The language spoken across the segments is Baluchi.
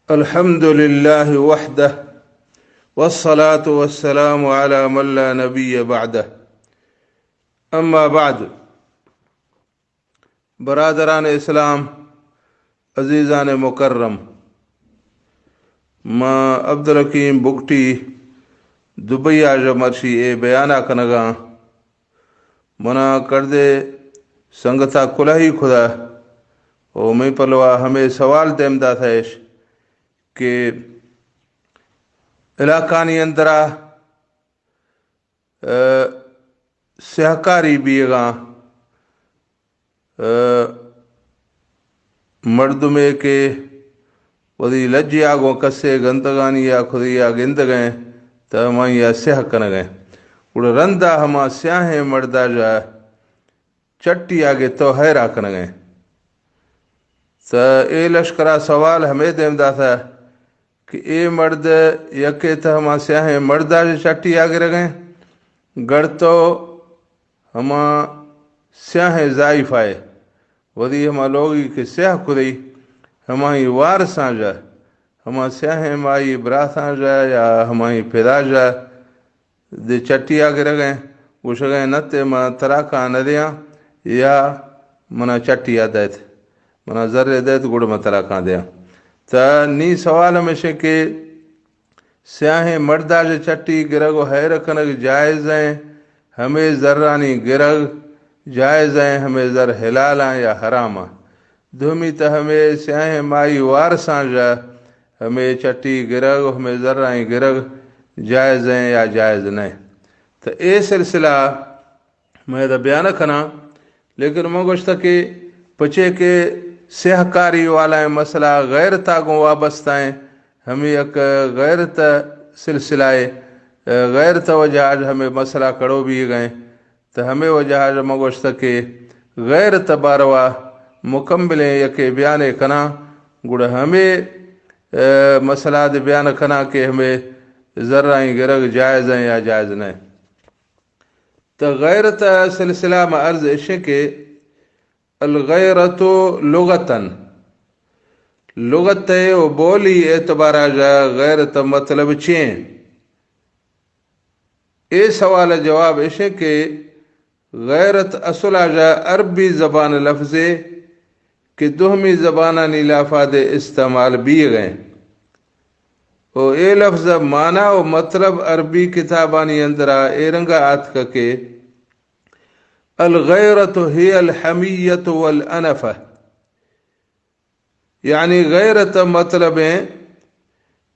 الحمد لله وحده، والصلاة والسلام على من لا نبي بعده. أما بعد، برادران اسلام، عزیزان مکرم، ما عبدالحکیم بگٹی دبئی آژ مرشی اے بیانا کنگاں۔ منا کڑدے سنگتا کلہی کھدا او مئی پلوا ہمے سوال دیم داتہ اش کہ علاقانی اندرا، ء، سیاہکاری بیگاں، ء، مردمے کہ وتی لجیا گوں کسے گندگانی یا خودیا گندگیں، تہ ہمائی ء سیاہ کنگیں۔ گڑا رندا ہما سیاہیں مردا ژہ چٹی آگے تو حیرا کنگیں۔ تہ اے لشکرا سوال ہمے دیم داتہ کہ اے مرد یکے تہ ہما سیاہیں مردا ژہ چٹی آ گرگیں، گڑ تو ہما سیاہیں زائیفائے وتی ہما لوگی کہ سیاہ کھدئی، ہمائی وارساں ژہ، ہما سیاہیں مائی براتاں ژہ یا ہمائی پدا ژہ دے چٹیا گرگیں، گوشگیں نہ تے من تراکاں نہ دیاں یا منا چٹیا دیت، منا زرے دیت گڑ من تراکاں دیاں۔ تہ نی سوال ہمیشیں کہ سیاہیں مردا ژہ چٹی گرگ و حیر کنگ جائز ایں، ہمے زرانی گرگ جائز ایں، ہمے زر حلال ایں یا حرام ایں؟ دومی تہ ہمے سیاہیں مائی وارساں ژہ ہمے چٹی گرگ و ہمے زرانی گرگ جائز ایں یا جائز نہ ایں؟ تہ اے سلسلہ من ادا بیان کناں، لیکن من گوشتہ کہ پچے کہ سیاہکاری والا مسئلہ غیرتا گوں وابستہ ایں، ہمے یک غیرت سلسلہ اے، غیرت وجہ اژ ہمے مسئلہ کڑو بیگیں، تہ ہمے وجہ اژ من گوشتہ کہ غیرت باروا مکملیں یکے بیانے کناں، گڑا ہمے، ء، مسئلہ دے بیان کناں کہ ہمے زرائیں گرگ جائز ایں یا جائز نہ ایں۔ تہ غیرت سلسلہ ما عرض اشیں کہ الغیرت لغتاً، لغت و بولی اعتبارا ژہ غیرت مطلب چیں؟ اے سوال جواب اشیں کہ غیرت اصلا ژہ عربی زبان لفظے کہ دوہمی زبانانی لافا دے استعمال بیگیں۔ و اے لفظ معنی و مطلب عربی کتابانی اندرا اے رنگا آتکہ کہ الغیرۃ ہی الحمیۃ والانفہ، یعنی غیرت مطلب ایں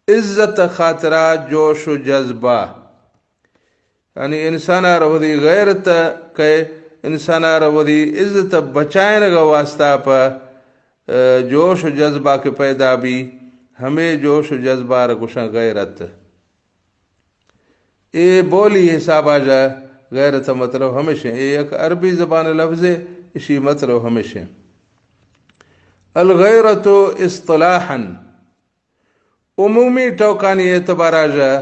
عزت خاطرا جوش و جذبہ، یعنی انسانا را وتی غیرت کئے، انسانا را وتی عزت بچائینگ واسطہ پہ، ء، جوش و جذبہ کہ پیدا بی، ہمے جوش و جذبہ را گوشاں غیرت۔ اے بولی حسابا ژہ غیرت مطلب ہمیشیں، اے یک عربی زبان لفظے، اشی مطلب ہمیشیں۔ الغیرۃ اصطلاحاً، عمومی ٹوکانی اعتبارا ژہ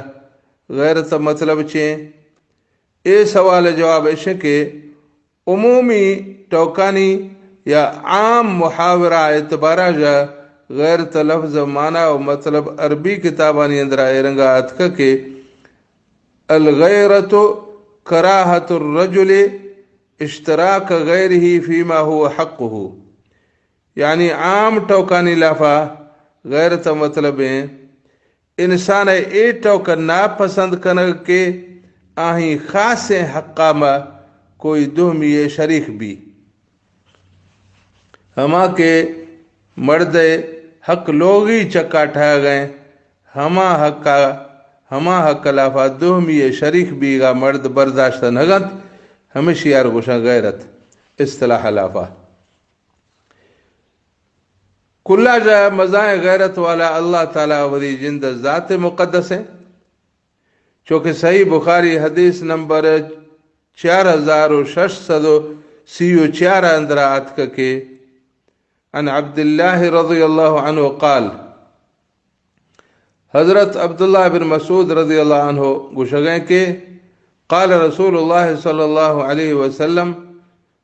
غیرت مطلب چیں؟ اے سوال جواب اشیں کہ عمومی ٹوکانی یا عام محاورہ اعتبارا ژہ غیرت لفظ معنی و مطلب عربی کتابانی اندرا اے رنگا آتکہ کہ الغیرۃ کراہۃ الرجل اشتراک غیرہ فیما ہو حقہ، یعنی عام ٹوکانی لافا غیرت مطلب ایں انسان ء اے ٹوک ناپسند کنگ کہ آہی خاصیں حقا ما کوئی دوہمی ء شریک بی۔ ہما کہ مرد ء حق لوگی چکا ٹھاگیں، ہما حقا، ہما حق لافا دوہمی ء شریک بیگا مرد برداشت نہ گنت، ہمیشی آر گوشاں غیرت اصطلاح لافا۔ کلا ژہ مزائیں غیرت والا اللہ تعالی وتی جند ذات مقدس ایں۔ چونکہ صحیح بخاری حدیث نمبر چار ہزار و شش سد و سی و چار اندرا آتکہ کہ عن عبد الله رضي الله عنه قال، حضرت عبداللہ بن مسعود رضی اللہ عنہ گوشگیں کہ قال رسول الله صلى الله عليه وسلم،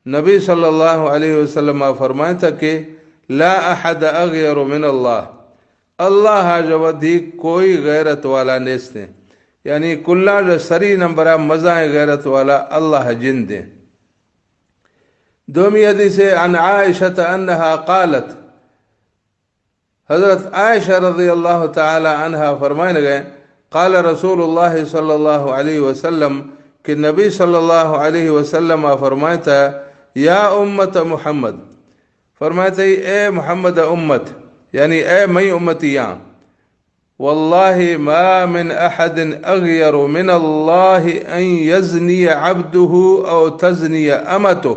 نبی صلی اللہ علیہ وسلم فرمائتا کہ لا احد اغیر من اللہ، اللہ ءَ ودیک کوئی غیرت والا نیستیں۔ یعنی کلاں ژہ سری نمبر ءَ مزائیں غیرت والا اللہ جند ایں۔ دومی حدیث ہے، عن عائشة انها قالت، حضرت عائشہ رضی اللہ تعالی عنہا فرمائنگ ایں، قال رسول اللہ صلی اللہ علیہ وسلم، کہ نبی صلی اللہ علیہ وسلم فرمائتا، یا امت محمد، فرمائتا، اے محمد امت، یعنی اے مئی امتیاں، واللہ ما من احد اغیر من اللہ ان یزنی عبدہ او تزنی امتہ۔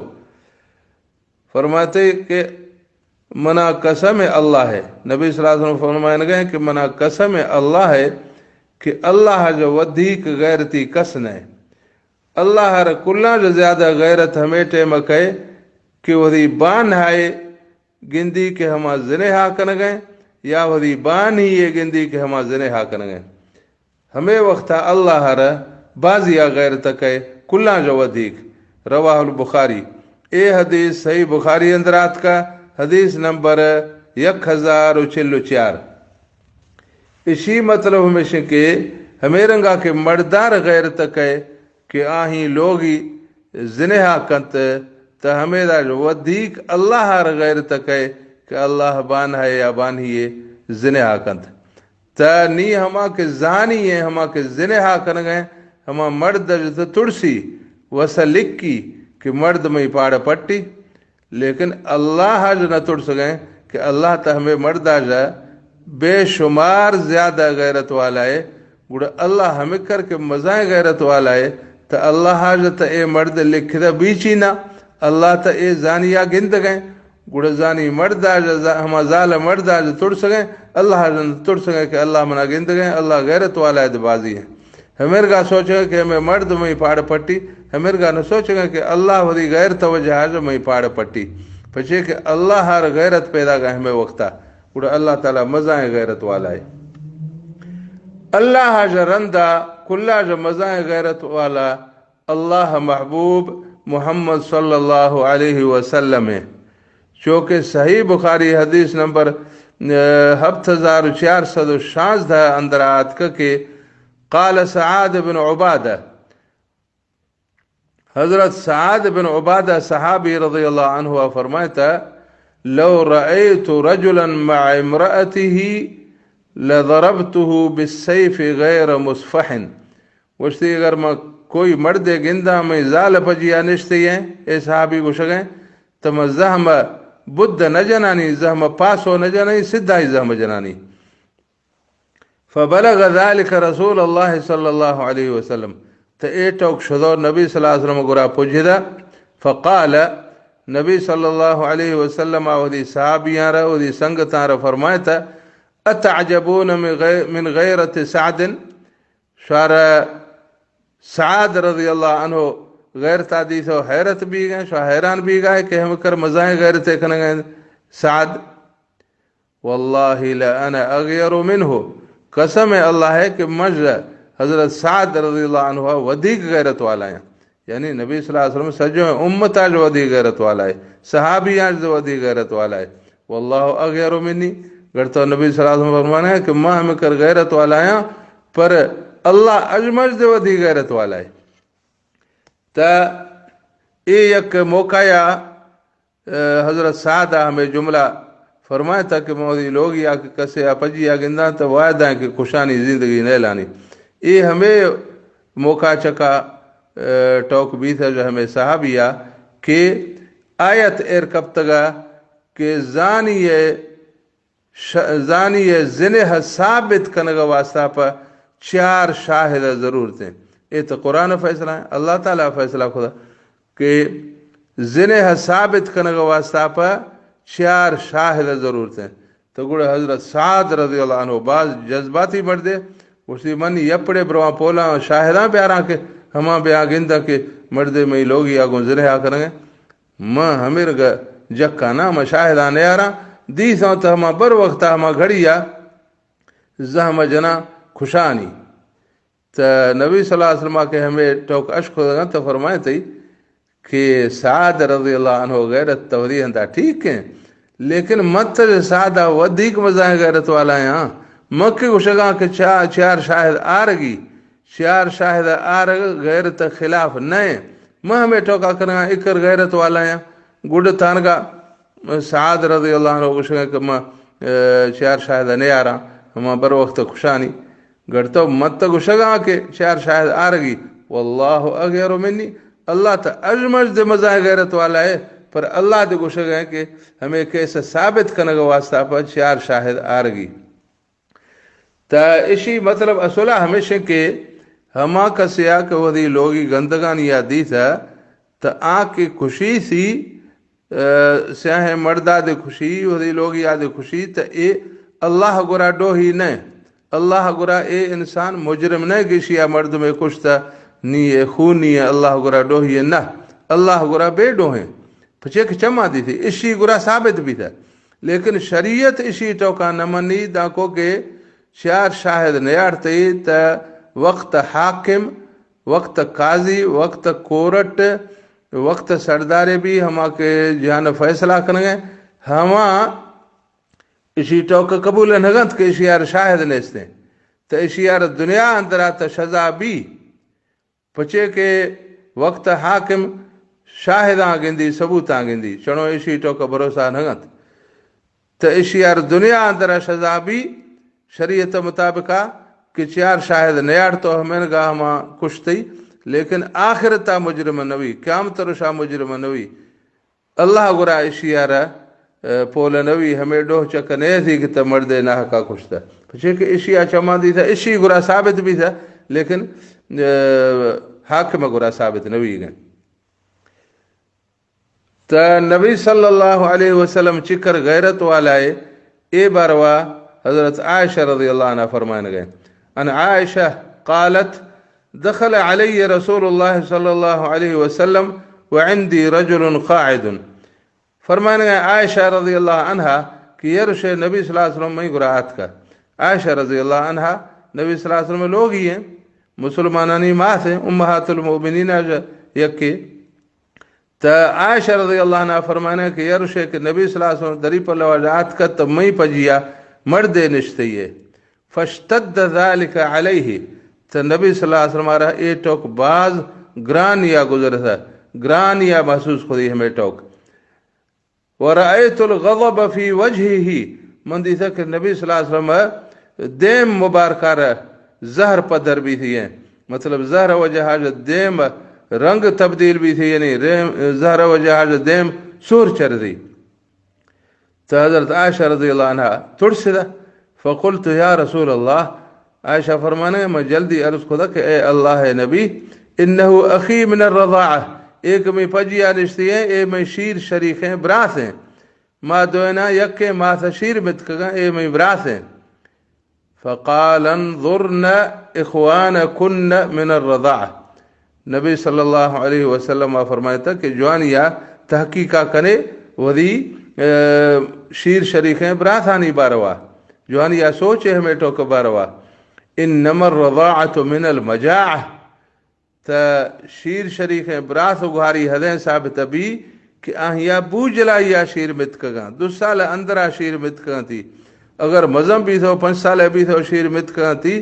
فرماتے کہ منا قسم اللہ ہے، نبی صلی اللہ علیہ وسلم فرمائنگ ایں کہ منا قسم اللہ ہے کہ اللہ ژہ ودیک غیرتی کس نہ۔ اللہ ءَ را کلاں ژہ زیادہ غیرت ہمے ٹائم ءَ کئے کہ وثی بانہا ءَ گندی کہ ہما زنہا کنگ ایں، یا وثی بانہی ءَ گندی کہ ہما زنہا کنگ ایں۔ ہمے وخت ءَ اللہ ءَ را بازی ءَ غیرت کئے کلاں ژہ ودیک۔ رواہ البخاری۔ اے حدیث صحیح بخاری اندر آتکا، حدیث نمبر یک ہزار و چل و چار۔ اشی مطلب ہمیش کہ ہمے رنگا کہ مڑدار غیرت کئے کہ آہی لوگی زنہا کنت، تہ ہمیدا ودیک اللہ ءَ را غیرت کئے کہ اللہ بانہا ءَ یا بانہی ءَ زنہا کنت۔ تہ نی ہما کہ زانی ایں، ہما کہ زنہا کنگ ایں، ہما مرد ژہ تہ تڑسی، وسا لکی کہ مرد مئی پاڑ پٹی، لیکن اللہ ژہ نہ تڑسگ ایں کہ اللہ تہ ہمے مردا ژہ بے شمار زیادہ غیرت والا ایں۔ گڑا اللہ ہمکر کہ مزائیں غیرت والا ایں، تہ اللہ ژہ تہ اے مرد لکھدہ بیچی نہ، اللہ تہ اے زانیا گندگ ایں۔ گڑا زانی مردا ژہ ز-، ہما زال مردا ژہ تڑسگ ایں، اللہ ژہ نہ تڑسگ ایں کہ اللہ منا گندگ ایں، اللہ غیرت والا ایں، بازی ایں۔ ہمرگا سوچگ ایں کہ ہمے مرد مئی پاڑ پٹی، ہمرگا نہ سوچگ ایں کہ اللہ وثی غیرت وجہا ژہ مئی پاڑ پٹی۔ پچے کہ اللہ ءَ را غیرت پیداگ ایں ہمے وختا، گڑا اللہ تعالی مزائیں غیرت والا ایں۔ اللہ ژہ رندا کلا ژہ مزائیں غیرت والا اللہ محبوب محمد صلی اللہ علیہ وسلم ایں۔ چوکہ صحیح بخاری حدیث نمبر، اہ، ہفت ہزار چار سد و شانزدہ اندر آتکہ کہ قال سعد بن عبادہ، حضرت سعد بن عبادہ صحابی رضی اللہ عنہ فرمائتا، لو رأيت رجلا مع امرأته لضربته بالسيف غير مصفح۔ گوشتی، اگر من کوئی مردے گنداں، مئی زال پجیا نشتی ایں، اے صحابی گوشگ ایں، تہ من زہم بد نہ جنانی، زہم پاسو نہ جنانی، سدھائی زہم جنانی۔ فبلغ ذلك رسول اللہ صلی اللہ علیہ وسلم۔ تہ اے ٹوک شدو نبی صلی اللہ علیہ وسلم گورا پجدا۔ فقال، نبی صلی اللہ علیہ وسلم آ وثی صحابیاں را، وثی سنگتاں را فرمائتا، اتعجبون من غی-، من غیرت سعد؟ شوار سعد رضی اللہ عنہ غیرتا دیثو حیرت بیگ ایں، شوار حیران بیگ ایں کہ ہمکر مزائیں غیرتے کنگ ایں سعد۔ واللہ لأنا اغیر منہ، قسم اللہ ایں کہ من ژہ حضرت سعد رضی اللہ عنہ ودیک غیرت والا ایں۔ یعنی نبی صلی اللہ علیہ وسلم سجو امتا ژہ ودیک غیرت والا ایں، صحابیاں ژہ ودیک غیرت والا ایں۔ واللہ اغیر منی، گڑتو نبی صلی اللہ علیہ وسلم فرمانا کہ من ہمکر غیرت والا ایں، پر اللہ اژ مژ ژہ ودیک غیرت والا ایں۔ تہ اے یک موقع یا، اہ، حضرت سعد ءَ ہمے جملہ فرمائتا کہ من وثی لوگیا کہ کسے آ پجیا گنداں تہ وعدہ ایں کہ کشانی زندگی نیلانی۔ اے ہمے موقع چکا، اہ، ٹوک بیثہ ژہ ہمے صحابیا کہ آیت ایر کپتگا کہ زانی ءِ ش-، زانی ءِ زنہ ثابت کنگ واسطہ پہ چار شاہد ضرورت ایں۔ اے تہ قرآن فیصلہ ایں، اللہ تعالی فیصلہ کتا کہ زنہ ثابت کنگ واسطہ پہ چار شاہد ضرورت ایں۔ تہ گڑا حضرت سعد رضی اللہ عنہ باز جذباتی مردے، گوشتی، من یپڑے برواں پولاں شاہداں بیاراں کہ ہما بیا گنداں کہ مردے مئی لوگیا گوں زنہ کنگ ایں۔ من ہمرگا جکاں نہ، من شاہداں نیاراں، دیثاں تہ ہما بر وختا ہما گھڑیا زہم جناں کشانی۔ تہ نبی صلی اللہ علیہ وسلم کہ ہمے ٹوک اشکتگاں تہ فرمائتئی کہ سعد رضی اللہ عنہ غیرت تہ وثی ہندا ٹھیک ایں، لیکن مت سادہ ودیک مزائیں غیرت والا یاں۔ مکہ گوشگاں کہ چا-، چیار شاہد آرگی، چیار شاہد آرگ غیرت خلاف نئے۔ ما ہمیں ٹوکا کرگاں اکر غیرت والا یاں۔ گڈ تانگا سعد رضی اللہ عنہ گوشگاں کہ ما، اے، چیار شاہد نیاراں، ہما بر وقت کشانی۔ گڑ تو مت گوشگاں کہ چیار شاہد آرگی، واللہ اغیر منی، اللہ تہ اژ مژ دے مزائیں غیرت والا ہے، پر اللہ دے گوشگاں کہ ہمیں کیس ثابت کنگ واسطہ پہ چیار شاہد آرگی۔ تا اشی مطلب اصلا ہمیش کہ ہما کسیا کہ وثی لوگی گندگانی یا دیتا، تا آ کہ کشی سی، اے، سیاہیں مڑدا دے کشی، وثی لوگی آ دے کشی، تا اے اللہ گرا ڈوہی نہ۔ اللہ گرا اے انسان مجرم نہ کہ اشیا مردمے کشتا، نی اے خونی ہے، اللہ گرا ڈوہی ہے نہ۔ اللہ گرا بے ڈوہیں۔ پچے کہ چما دیتی، اشی گرا ثابت بیتا۔ لیکن شریعت اشی ٹوکا نہ منی، دانکو کہ چیار شاہد نیاڑتے تا وقت حاکم، وقت قاضی، وقت کورٹ، وقت سردارے بھی ہما کہ جہان فیصلہ کنگے، ہما اشی ٹوک قبول نہ گنت کہ اشی یار شاہد نیستیں۔ تا اشی یار دنیا اندرا تا شزا بھی، پچے کہ وقت حاکم شاہداں گندی، ثبوتاں گندی، چنو اشی ٹوک بھروسہ نہ گنت۔ تا اشی یار دنیا اندرا شزا بھی شریعت مطابقہ کہ چیار شاہد نیاڑ تو ہمیں گاہ ما کشتی، لیکن آخرتا مجرم نوی، قیامت روشا مجرم نوی۔ اللہ گرا اشی یارا، اے، پول نوی، ہمیں ڈوہ چک نیتی کہ تا مردے ناحقا کشتا۔ پچے کہ اشی آ چما دیتا، اشی گرا ثابت بیتا، لیکن، اے، حاکم گرا ثابت نوی گئے۔ تا نبی صلی اللہ علیہ وسلم چکر غیرت والائے، اے باروا حضرت عائشہ رضی اللہ عنہ فرمائن گئے۔ ان عائشہ قالت، دخل علی رسول اللہ صلی اللہ علیہ وسلم وعندی رجل قاعد۔ فرمائن گئے عائشہ رضی اللہ عنہ کہ یرش نبی صلی اللہ علیہ وسلم میں گرا آتکا۔ عائشہ رضی اللہ عنہ نبی صلی اللہ علیہ وسلم لوگی ہیں، مسلمانانی مات ہیں، امہات المؤمنین یکے۔ تا عائشہ رضی اللہ عنہا فرمانے کہ یرشے کہ نبی صلی اللہ علیہ وسلم دری پر لواج آتکت تو مئی پجیا مردے نشتئیے۔ فاشتد ذلك علیہ، تا نبی صلی اللہ علیہ وسلم را اے ٹوک باز گرانیا گزرتا، گرانیا محسوس خودی ہمیں ٹوک۔ ورأیت الغضب فی وجهه، من دیتا کہ نبی صلی اللہ علیہ وسلم دیم مبارکہ را زہر پدر بیتی ہیں، مطلب زہر وجہ حاجت دیم رنگ تبدیل بیتی، یعنی ریم-، زہر وجہ حاجت دیم سور چردی۔ تو حضرت عائشہ رضی اللہ عنہا ترسدہ، فقلت یا رسول اللہ، عائشہ فرمانے، من جلدی عرض کھدا کہ اے اللہ نبی، انه اخی من الرضاعہ، ایک میں پجیا نشتی ہیں، اے میں شیر شریک ہیں، براس ہیں۔ ما دوئنا یکیں ماس شیر متکگاں، اے مئی براس ہیں۔ فقال انظرن اخوانکن من الرضاعہ۔ نبی صلی اللہ علیہ وسلم فرمائتا کہ جوانیا تحقیقا کنے وثی، اے، شیر شریکیں براسانی باروا۔ جوانیا سوچے ہمیں ٹوک باروا۔ انما الرضاعة من المجاعة۔ تا شیر شریکیں براس و گواری ہدیں ثابت بی کہ آہیا بو جلائی آ شیر متکگاں، دو سال اندرا شیر متکگاں تی۔ اگر مزن بیثو، پنچ سال بیثو شیر متکگاں تی،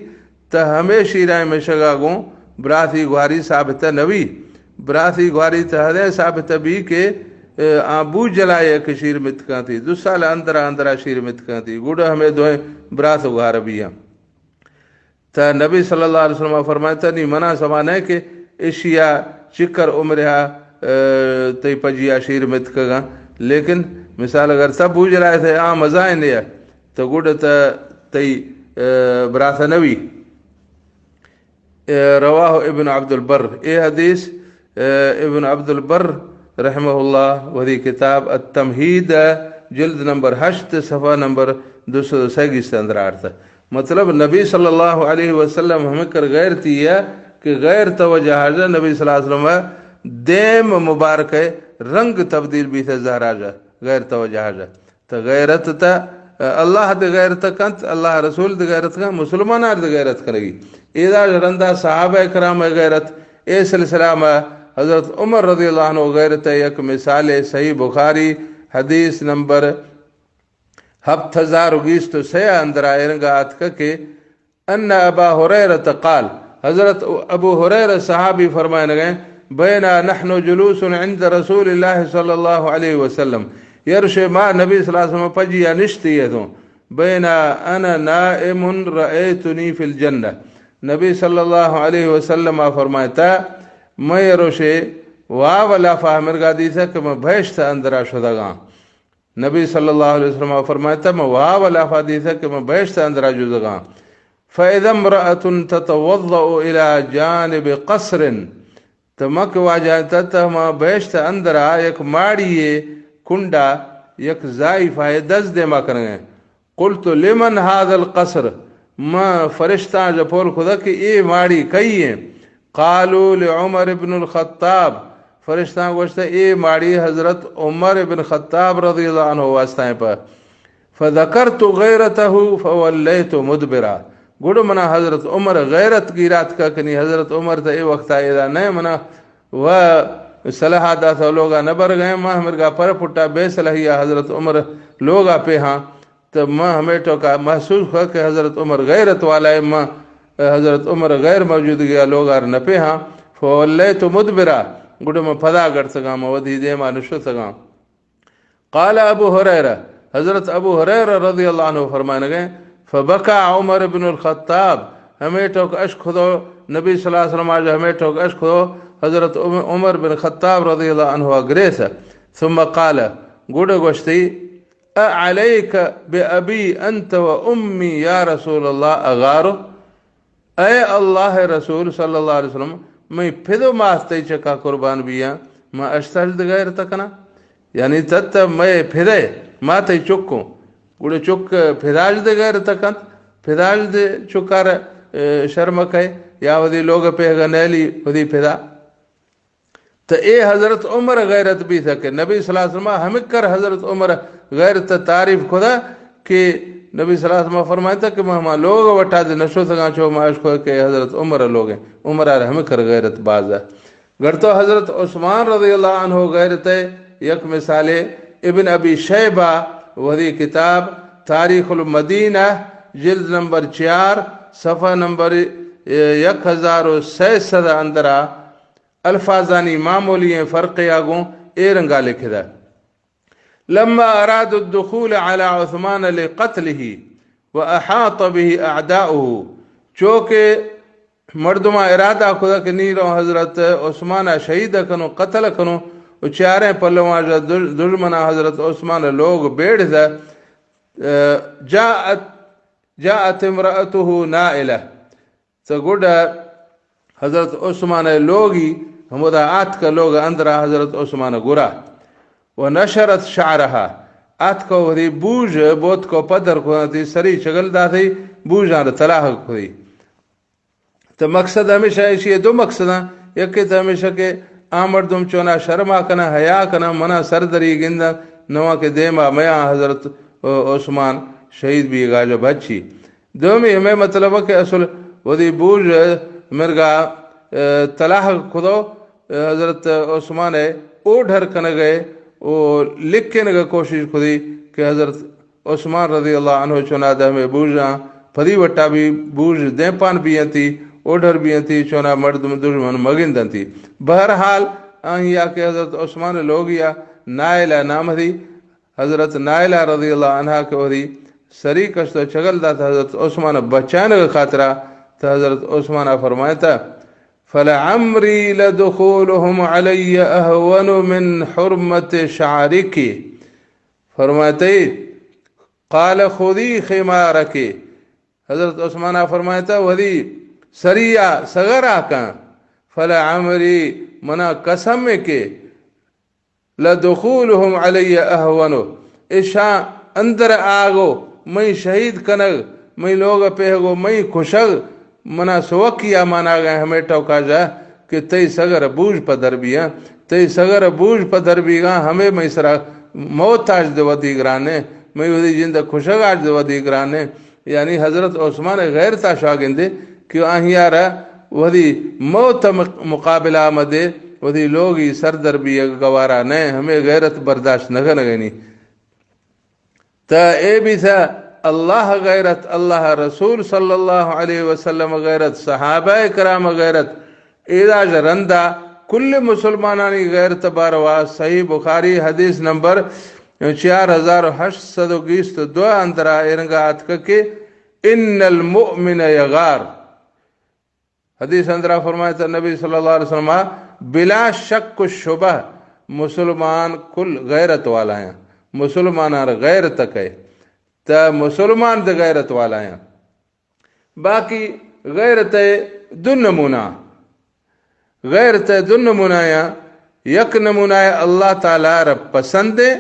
تا ہمیں شیرائیں مشگا گوں براسی گواری ثابت نوی۔ براسی گواری تا ہدیں ثابت بی کہ، اے، آ بو جلائی کہ شیر متکگاں تی، دو سال اندرا اندرا شیر متکگاں تی، گڑا ہمیں دوئیں براس و گوار بیاں۔ تا نبی صلی اللہ علیہ وسلم فرمائتا، نی منا سما نہ کہ اشیا چکر عمرہا، اے، تئی پجیا شیر متکگاں، لیکن مثال اگر تا بوجلائے تھے آ مزائن یا تو گڈ تا تئی، اے، براسا نوی۔ اے، رواہ ابن عبد البر۔ اے حدیث، اے، ابن عبد البر رحمہ اللہ وثی کتاب التمہید، جلد نمبر ہشت، صفحہ نمبر دو سو سیگیس اندر آرتا۔ مطلب، نبی صلی اللہ علیہ وسلم ہمیں کر غیر تیا کہ غیر توجہ حاجہ نبی صلی اللہ علیہ وسلم دیم مبارک رنگ تبدیل بیثہ زہر حاجہ، غیر توجہ حاجہ۔ تا غیرت تا اللہ دے غیرت کنت، اللہ رسول دے غیرت کنت، مسلمانان دے غیرت کنگی۔ ایدا رندا صحابہ کرام غیرت، اے سلسلہ ما حضرت عمر رضی اللہ عنہ غیرت یک مثال، صحیح بخاری حدیث نمبر ہپت ہزار و گیست و سے اندرا ایرنگا آتکا کہ ان ابا ہریرہ قال، حضرت ابو ہریرہ صحابی فرمائنگے، بینا نحن جلوس عند رسول اللہ صلی اللہ علیہ وسلم، یرش ما نبی صلی اللہ علیہ وسلم پجیا نشتی اتوں، بینا انا نائم رأیتنی فی الجنہ، نبی صلی اللہ علیہ وسلم فرمائتا، میں روشے واو لافا مرگا دیتا کہ میں بہشت اندرا شدگاں۔ نبی صلی اللہ علیہ وسلم فرمائتا، من واو لافا دیتا کہ من بہشت اندرا جزگاں۔ فإذا امرأة تتوضأ إلى جانب قصر، تو مک واجہ تت ہما بہشت اندرا یک ماڑی کنڈا یک زائفہ دز دیما کنگے۔ قلت لمن هذا القصر، ما فرشتاں جپول کھدا کہ اے ماڑی کئی ایں؟ قالوا لعمر بن الخطاب، فرشتاں گوشتہ اے ماڑی حضرت عمر بن خطاب رضی اللہ عنہ واسطہ ایں پہ۔ فذکرت غیرته فولیت مدبرا، گڑ منا حضرت عمر غیرت گیرات کا کنی، حضرت عمر تا اے وقتا ایدا نئے منا و صلاح داتا لوگا نبر گئے، ما ہمرگا پر پٹا بے صلاحیا حضرت عمر لوگا پیہاں۔ تو ما ہمے ٹوکا محسوس کھا کہ حضرت عمر غیرت والا ہے، ما حضرت عمر غیر موجودگیا لوگار نہ پیہاں۔ فولیت مدبرا، گڑا ما پدا گڑتگاں، ما ودی دیما نشتگاں۔ قال ابو ہریرہ، حضرت ابو ہریرہ رضی اللہ عنہ فرمائنگے، فبکا عمر بن الخطاب، ہمے ٹوک اشک کھدو، نبی صلی اللہ علیہ وسلم آج ہمے ٹوک اشک کھدو، حضرت عم-، عمر بن خطاب رضی اللہ عنہ گریس۔ ثم قال، گڑا گوشتی، اعلیک بأبی انت و امی یا رسول اللہ اغار؟ اے اللہ رسول صلی اللہ علیہ وسلم، مئے پد و مات تئی چکا قربان بیاں، ما اشتاج دگہ غیرت کناں؟ یعنی تت مئے پدے، ما تئی چکوں، گڑا چک پداج دگہ غیرت کنت، پداج دے چکار، اے، شرم کئے، یا ودی لوگ پیغا نیلی ودی پدا۔ تو اے حضرت عمر غیرت بیتا کہ نبی صلی اللہ علیہ وسلم ہمکر حضرت عمر غیرت تعریف کھدا کہ نبی صلی اللہ علیہ وسلم فرمائتا کہ ما ہما لوگ وٹا دے نشتگاں چو ما اشکو کہ حضرت عمر لوگ ہیں، عمر آر ہمکر غیرت باز ہے۔ گڑتو حضرت عثمان رضی اللہ عنہ غیرت ہے، یک مثال ابن ابی شیبہ وحدی کتاب تاریخ المدینہ جلد نمبر چار صفحہ نمبر یک ہزار و سئے سد اندرا الفاظانی معمولی ایں فرقے آ گوں اے رنگا لکھدا۔ لما اراد الدخول على عثمان لقتله واحاط به اعداؤه، چو کہ مردماں ارادہ کھدا کہ نی رو حضرت عثمان شہید کنوں، قتل کنوں، و چاریں پلواں دژ-، دژمناں حضرت عثمان لوگ بیڑ دا، جاءت، جاءت امرأته نائلة، تو گڈا حضرت عثمان ء لوگی ہمودا آتک، لوگ اندرا حضرت عثمان گرا، و نشرت شعرها، آتک و وتی بوژ بوتک و پدر کھدنتی، سری چگل داتی، بوژان تلاہ کھدی۔ تو مقصد ہمیشہ ایشی دو مقصداں، یکے تو ہمیشہ کہ آ مردم چونا شرما کنا، حیا کنا، منا سردری گندا، نواں کہ دیما میاں حضرت عثمان شہید بیگا جو بچی۔ دومی ہمے مطلب کہ اصل وتی بوژ مرگا، اے، تلاہ کھدو، اے، حضرت عثمان ء اوڈھر کنگ ء و لکھینگ ء کوشش کھدی کہ حضرت عثمان رضی اللہ عنہ چونا دہ ہمے بوژاں پدی وٹا بھی بوژ دیمپان بینتی، اوڈھر بینتی، چونا مردم دژمن مگندنتی۔ بہرحال آہیا کہ حضرت عثمان لوگیا نائلہ نام دی، حضرت نائلہ رضی اللہ عنہا کہ وہدی سری کشت و چگل دات حضرت عثمان بچانگ خاطرا، تو حضرت عثمان فرمائتا، فلعمری لدخولهم علی اہون من حرمت شعرک۔ فرمائتے، قال خذی خمارک۔ حضرت عثمان فرمائتا، وہدی سریا سگرا کن، فلعمری، منا قسم کہ لدخولهم علی اہون، اشاں اندر آگو مئی شہید کنگ، مئی لوگ پیہگو مئی کشگ، منا سوکی آ ماناگا ہمے ٹوکا جا کہ تئی سگر بوژ پہ در بیاں، تئی سگر بوژ پہ در بیگاں ہمے مئی سرا موت آج دے ودی گرانے، مئی وتی جند کشگ آج دے ودی گرانے۔ یعنی حضرت عثمان غیرتا شاگندے کہ آہیارا وتی موت مق-، مقابلہ مدے، وتی لوگی سردر بیگ گوارا نئے، ہمے غیرت برداشت نہ کنگنی۔ تا اے بیثہ اللہ غیرت، اللہ رسول صلی اللہ علیہ وسلم غیرت، صحابہ کرام غیرت، ایداج رندا کل مسلمانانی غیرت باروا صحیح بخاری حدیث نمبر چار ہزار ہشت سد و گیست دو اندرا ایرنگا آتکہ کہ ان المؤمن یغار۔ حدیث اندرا فرمائتا نبی صلی اللہ علیہ وسلم، بلا شک و شبہ مسلمان کل غیرت والا ہیں۔ مسلمانان غیرت کئے، تا مسلمان دے غیرت والا ہیں۔ باقی غیرت دو نمونہ، غیرت دو نمونہ یا، یک نمونہ اللہ تعالی را پسند ہے،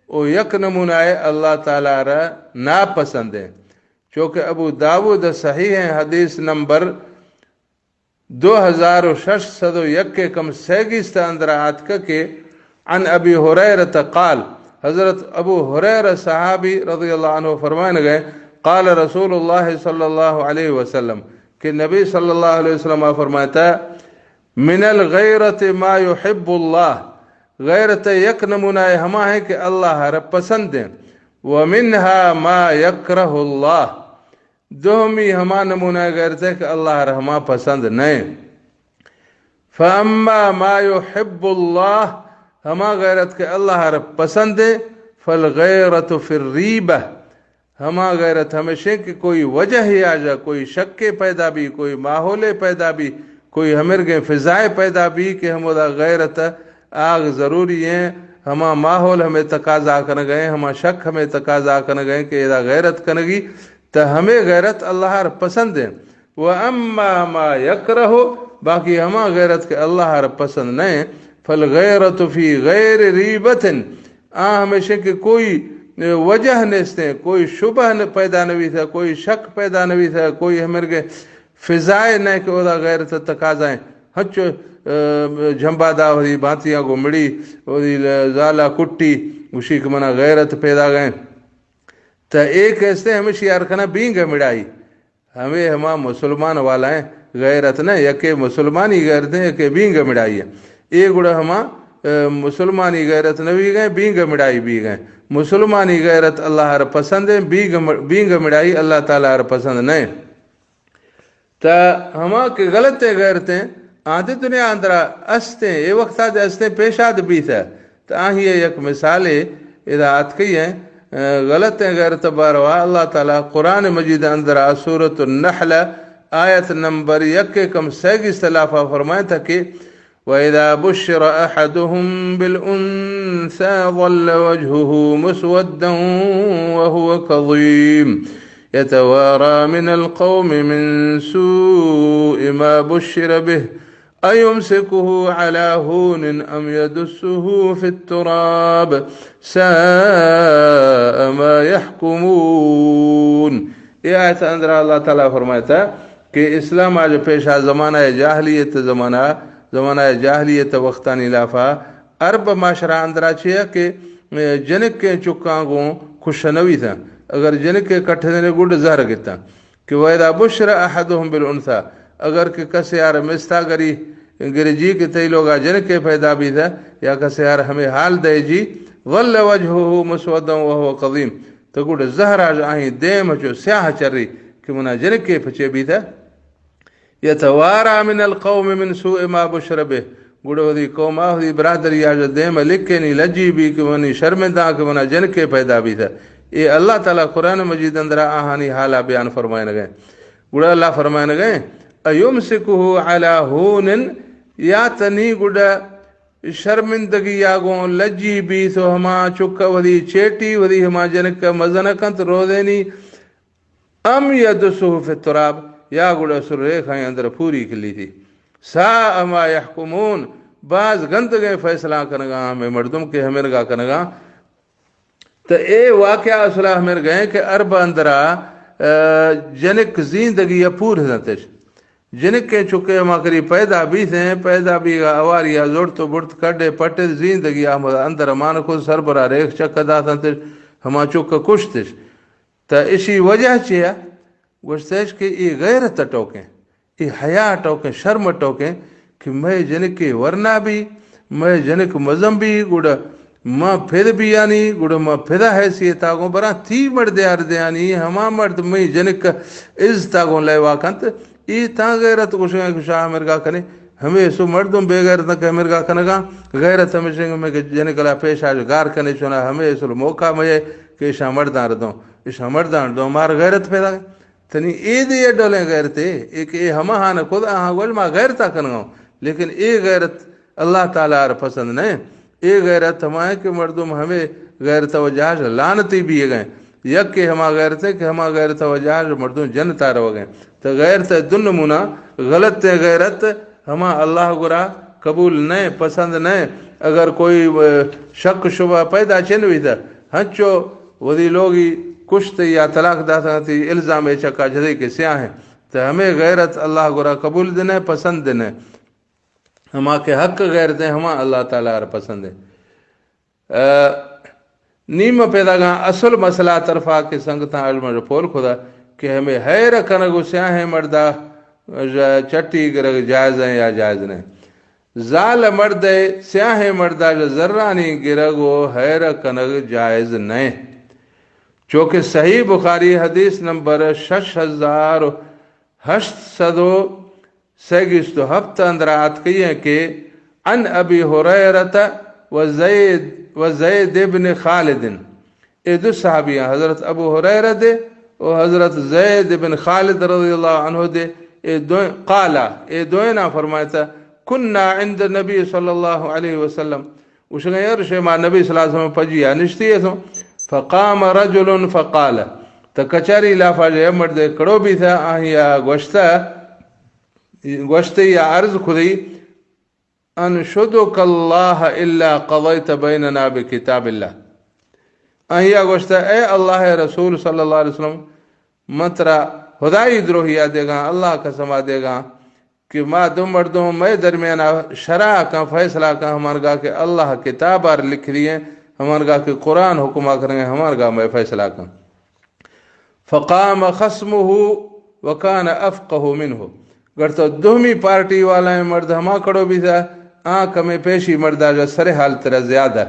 و یک نمونہ اللہ تعالی را ناپسند ہے۔ چونکہ ابو داود صحیح ہیں، حدیث نمبر دو ہزار و شش سد و یک کم سیگیست اندر آتکہ کہ عن ابی ہریرہ قال، حضرت ابو ہریرہ صحابی رضی اللہ عنہ فرمائن گئے، قال رسول اللہ صلی اللہ علیہ وسلم، کہ نبی صلی اللہ علیہ وسلم فرمائتا، من الغیرۃ ما یحب اللہ، غیرت یک نمونہ ہما ہے کہ اللہ را پسند ہیں، ومنها ما یکرہ اللہ، دومی ہما نمونہ غیرت ہے کہ اللہ را ہما پسند نئے۔ فاما ما یحب اللہ، ہما غیرت کہ اللہ را پسند ہے، فالغیرۃ فی الریبہ، ہما غیرت ہمیشیں کہ کوئی وجہ یا جا کوئی شکے پیدا بی، کوئی ماحولے پیدا بی، کوئی ہمرگیں فضائے پیدا بی کہ ہمودا غیرت آغ ضروری ہیں، ہما ماحول ہمیں تقاضا کنگئے، ہما شک ہمیں تقاضا کنگئے کہ ادا غیرت کنگی، تا ہمیں غیرت اللہ را پسند ہیں۔ و اما ما یکرہ، باقی ہما غیرت کہ اللہ را پسند نئے، فالغیرۃ فی غیر ریبۃ، آ ہمیشیں کہ کوئی وجہ نیستیں، کوئی شبہ نہ پیدا نویثہ، کوئی شک پیدا نویثہ، کوئی ہمرگے فضائے نئے کہ اودا غیرت تقاضائیں۔ ہنچو، آ، جھمبا دا وہی بانتیاں گو مڑی، وہی زالا کٹی، گوشی کہ منا غیرت پیدا گئے۔ تا ایک ہستے ہمیشی یار کنا بینگ مڑائی۔ ہمیں ہما مسلمان والا ہیں، غیرت نہ، یکے مسلمانی غیرت ہیں، یکے بینگ مڑائی ہیں۔ اے گڑا ہما، آ، مسلمانی غیرت نہ ہوئی گئے، بینگ مڑائی بھی گئے۔ مسلمانی غیرت اللہ را پسند ہیں، بینگ م-، بینگ مڑائی اللہ تعالی را پسند نہ ہیں۔ تا ہما کہ غلط ہیں غیرت ہیں، آتے دنیا اندرا استیں، اے وقتا دے استیں، پیشا دے بیثہ۔ تا آہی یک مثالے ادا آتکئی ہیں، آ، غلط ہیں غیرت باروا اللہ تعالی قرآن مجید اندرا سورۃ النحل آیت نمبر یک کم سیگیست لافا فرمائیں تھا کہ وَإِذَا بُشِّرَ أَحَدُهُم بِالْأُنثَىٰ ظَلَّ وَجْهُهُ مُسْوَدًّا وَهُوَ كَظِيمٌ يَتَوَارَىٰ مِنَ الْقَوْمِ مِن سُوءِ مَا بُشِّرَ بِهِ أَيُمْسِكُهُ عَلَىٰ هُونٍ أَمْ يَدُسُّهُ فِي التُّرَابِ سَاءَ مَا يَحْكُمُونَ۔ اے آیت اندرا اللہ تعالی فرمائتا کہ اسلام آج پیشا زمانہ جاہلیت زمانہ، زمانہ جاہلیت وقتانی لافا عرب معاشرہ اندرا چیا کہ جنکیں چکاں گوں کش نویثاں، اگر جنکے کٹھنے گڈ زہر گتاں۔ کہ وَإِذَا بُشِّرَ أَحَدُهُم بِالْأُنثَىٰ، اگر کہ کسے آر مستاگری گرجی کہ تئی لوگا جنکے پیدا بیثہ یا کسے آر ہمیں حال دئے جی، ظَلَّ وَجْهُهُ مُسْوَدًّا وَهُوَ كَظِيمٌ، تو گڈ زہر آج آہیں دیم چو سیاہ چری کہ منا جنکے پچے بیثہ۔ يَتَوَارَىٰ مِنَ الْقَوْمِ مِن سُوءِ مَا بُشِّرَ بِهِ، گڑا وثی قوم آ وثی برادری آ دیم لکھینی لجی بی کہ منی شرمندہ کہ منا جنکے پیدا بیثہ۔ اے اللہ تعالی قرآن مجید اندرا آہانی حالا بیان فرمائنگئے۔ گڑا اللہ فرمائنگئے، أَيُمْسِكُهُ عَلَىٰ هُونٍ، یا تنی گڑا شرمندگی یا گوں لجی بیث و ہما چکا وثی چیٹی وثی ہما جنکا مزن کنت روزینی، أَمْ يَدُسُّهُ فِي التُّرَابِ، یا گڑا سر ریخ آئیں اندر پوری کلیثی۔ سَاءَ مَا يَحْكُمُونَ، باز گندگیں فیصلہ کنگا ہمیں مردم کہ ہمیں رگا کنگا۔ تو اے واقعہ اصلا ہمیں رگئے کہ عرب اندرا، آ، جنک زیندگی پور ہزنتش۔ جنکیں چکے ہما کری پیدا بیثیں، پیدا بیگا اواریا زڑت و بڑت کڈے پٹت زیندگی آ اندر مان کو سربرا ریخ چک داتنتش، ہما چک کشتش۔ تا اشی وجہ چیا؟ گوشتش کہ ای غیرت ٹوکیں، ای حیا ٹوکیں، شرم ٹوکیں کہ مئے جنکے ورنا بی، مئے جنک مزن بی، گڑا ما پھر بیانی، گڑا ما پھر حیثیت آگوں براں، تی مرد آر دیانی، ہما مرد مئی جنک عزت آگوں لیوا کنت۔ ای تاں غیرت گوشگا کہ شاہ مرگا کنے، ہمے سو مردم بے غیرت نہ کہ مرگا کنگا، غیرت ہمیشہ میں کہ جنک لا پیش آج گار کنے چونا، ہمے سو موقع مئے کہ شاہ مردان ردوں، شاہ مردان ردوں، مار غیرت پیدا۔ تنی اے دے اے ڈولیں غیرتے، اے کہ اے ہما ہاں کد آہاں گوش ما غیرتا کنگا، لیکن اے غیرت اللہ تعالی ار پسند نہ۔ اے غیرت ہما ہے کہ مردم ہمے غیرت وجہ لعنتی بیگئے۔ یک کہ ہما غیرت ہے کہ ہما غیرت وجہ مردم جنتا روگئے۔ تو غیرت دو نمونہ، غلط غیرت ہما اللہ گرا قبول نہ، پسند نہ۔ اگر کوئی، اے، شک شبہ پیدا چن ہوئی تھا، ہنچو وتی لوگی کشت یا طلاق داتاں تی الزام اے چکا جدے کہ سیاہ ہیں۔ تو ہمیں غیرت اللہ گرا قبول دنے، پسند دنے۔ ہما کہ حق غیرت ہیں، ہما اللہ تعالی ار پسند ہیں۔ اے، نیم پیدا گا اصل مسئلہ طرفا کہ سنگتاں اجمہ پول کھدا کہ ہمیں حیر کنگ و سیاہیں مردا ج-، چٹی گرگ جائز ہیں یا جائز نہیں۔ زال مرد ء سیاہیں مرد ء زرانی گرگ و ہیر کنگ جائز نہ۔ چوکہ صحیح بخاری حدیث نمبر شش ہزار ہشت سد و سیگیست و ہفت اندر آتکئی ہیں کہ عن ابی ہریرت و زید، و زید ابن خالد، اے دو صحابیاں، حضرت ابو ہریرہ دے و حضرت زید بن خالد رضی اللہ عنہ دے، اے دوئیں، قالا، اے دوئیناں فرمائتا، کنا عند النبی صلی اللہ علیہ وسلم، گوشگا یا رشے ما نبی صلی اللہ علیہ وسلم پجیا نشتی ایسوں، فقام رجل فقال، تو کچاری لافا جے مردے کڑو بیتا، آہیا گوشتا، گوشتے یا عرض کھدی، انشدک اللہ الا قضیت بیننا بکتاب اللہ۔ آہیا گوشتا، اے اللہ رسول صلی اللہ علیہ وسلم، من ترا خدائی دروہیا دیگا، اللہ قسما دیگا کہ ما دو مردم مئے درمیانا شرع کن، فیصلہ کن، ہمانگا کہ اللہ کتابا لکھ دیئے، ہمانگا کہ قرآن حکما کریں، ہمانگا مئے فیصلہ کن۔ فقام خصمه وكان افقه منه۔ گڑتا دومی پارٹی والائیں مرد ہما کڑو بیتا، آ کمے پیشی مردا جا سر حال ترا زیادہ۔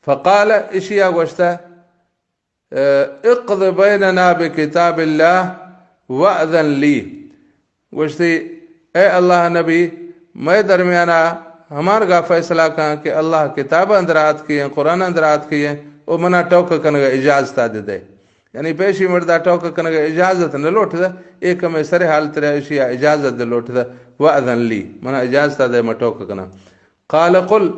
فقال، اشیا گوشتا، اقض بیننا بکتاب اللہ واذن لی۔ گوشتی، اے اللہ نبی، مئے درمیانا ہمارگا فیصلہ کن کہ اللہ کتاب اندر آتکی ہیں، قرآن اندر آتکی ہیں، او منا ٹوک کنگا اجازت دے دے۔ یعنی پیشی مردا ٹوک کنگا اجازت نہ لوٹ دا، ایک میں سر حال ترا اشیا اجازت دے لوٹ دا، واذن لی، منا اجازت دے، میں ٹوک کنا۔ قال قل،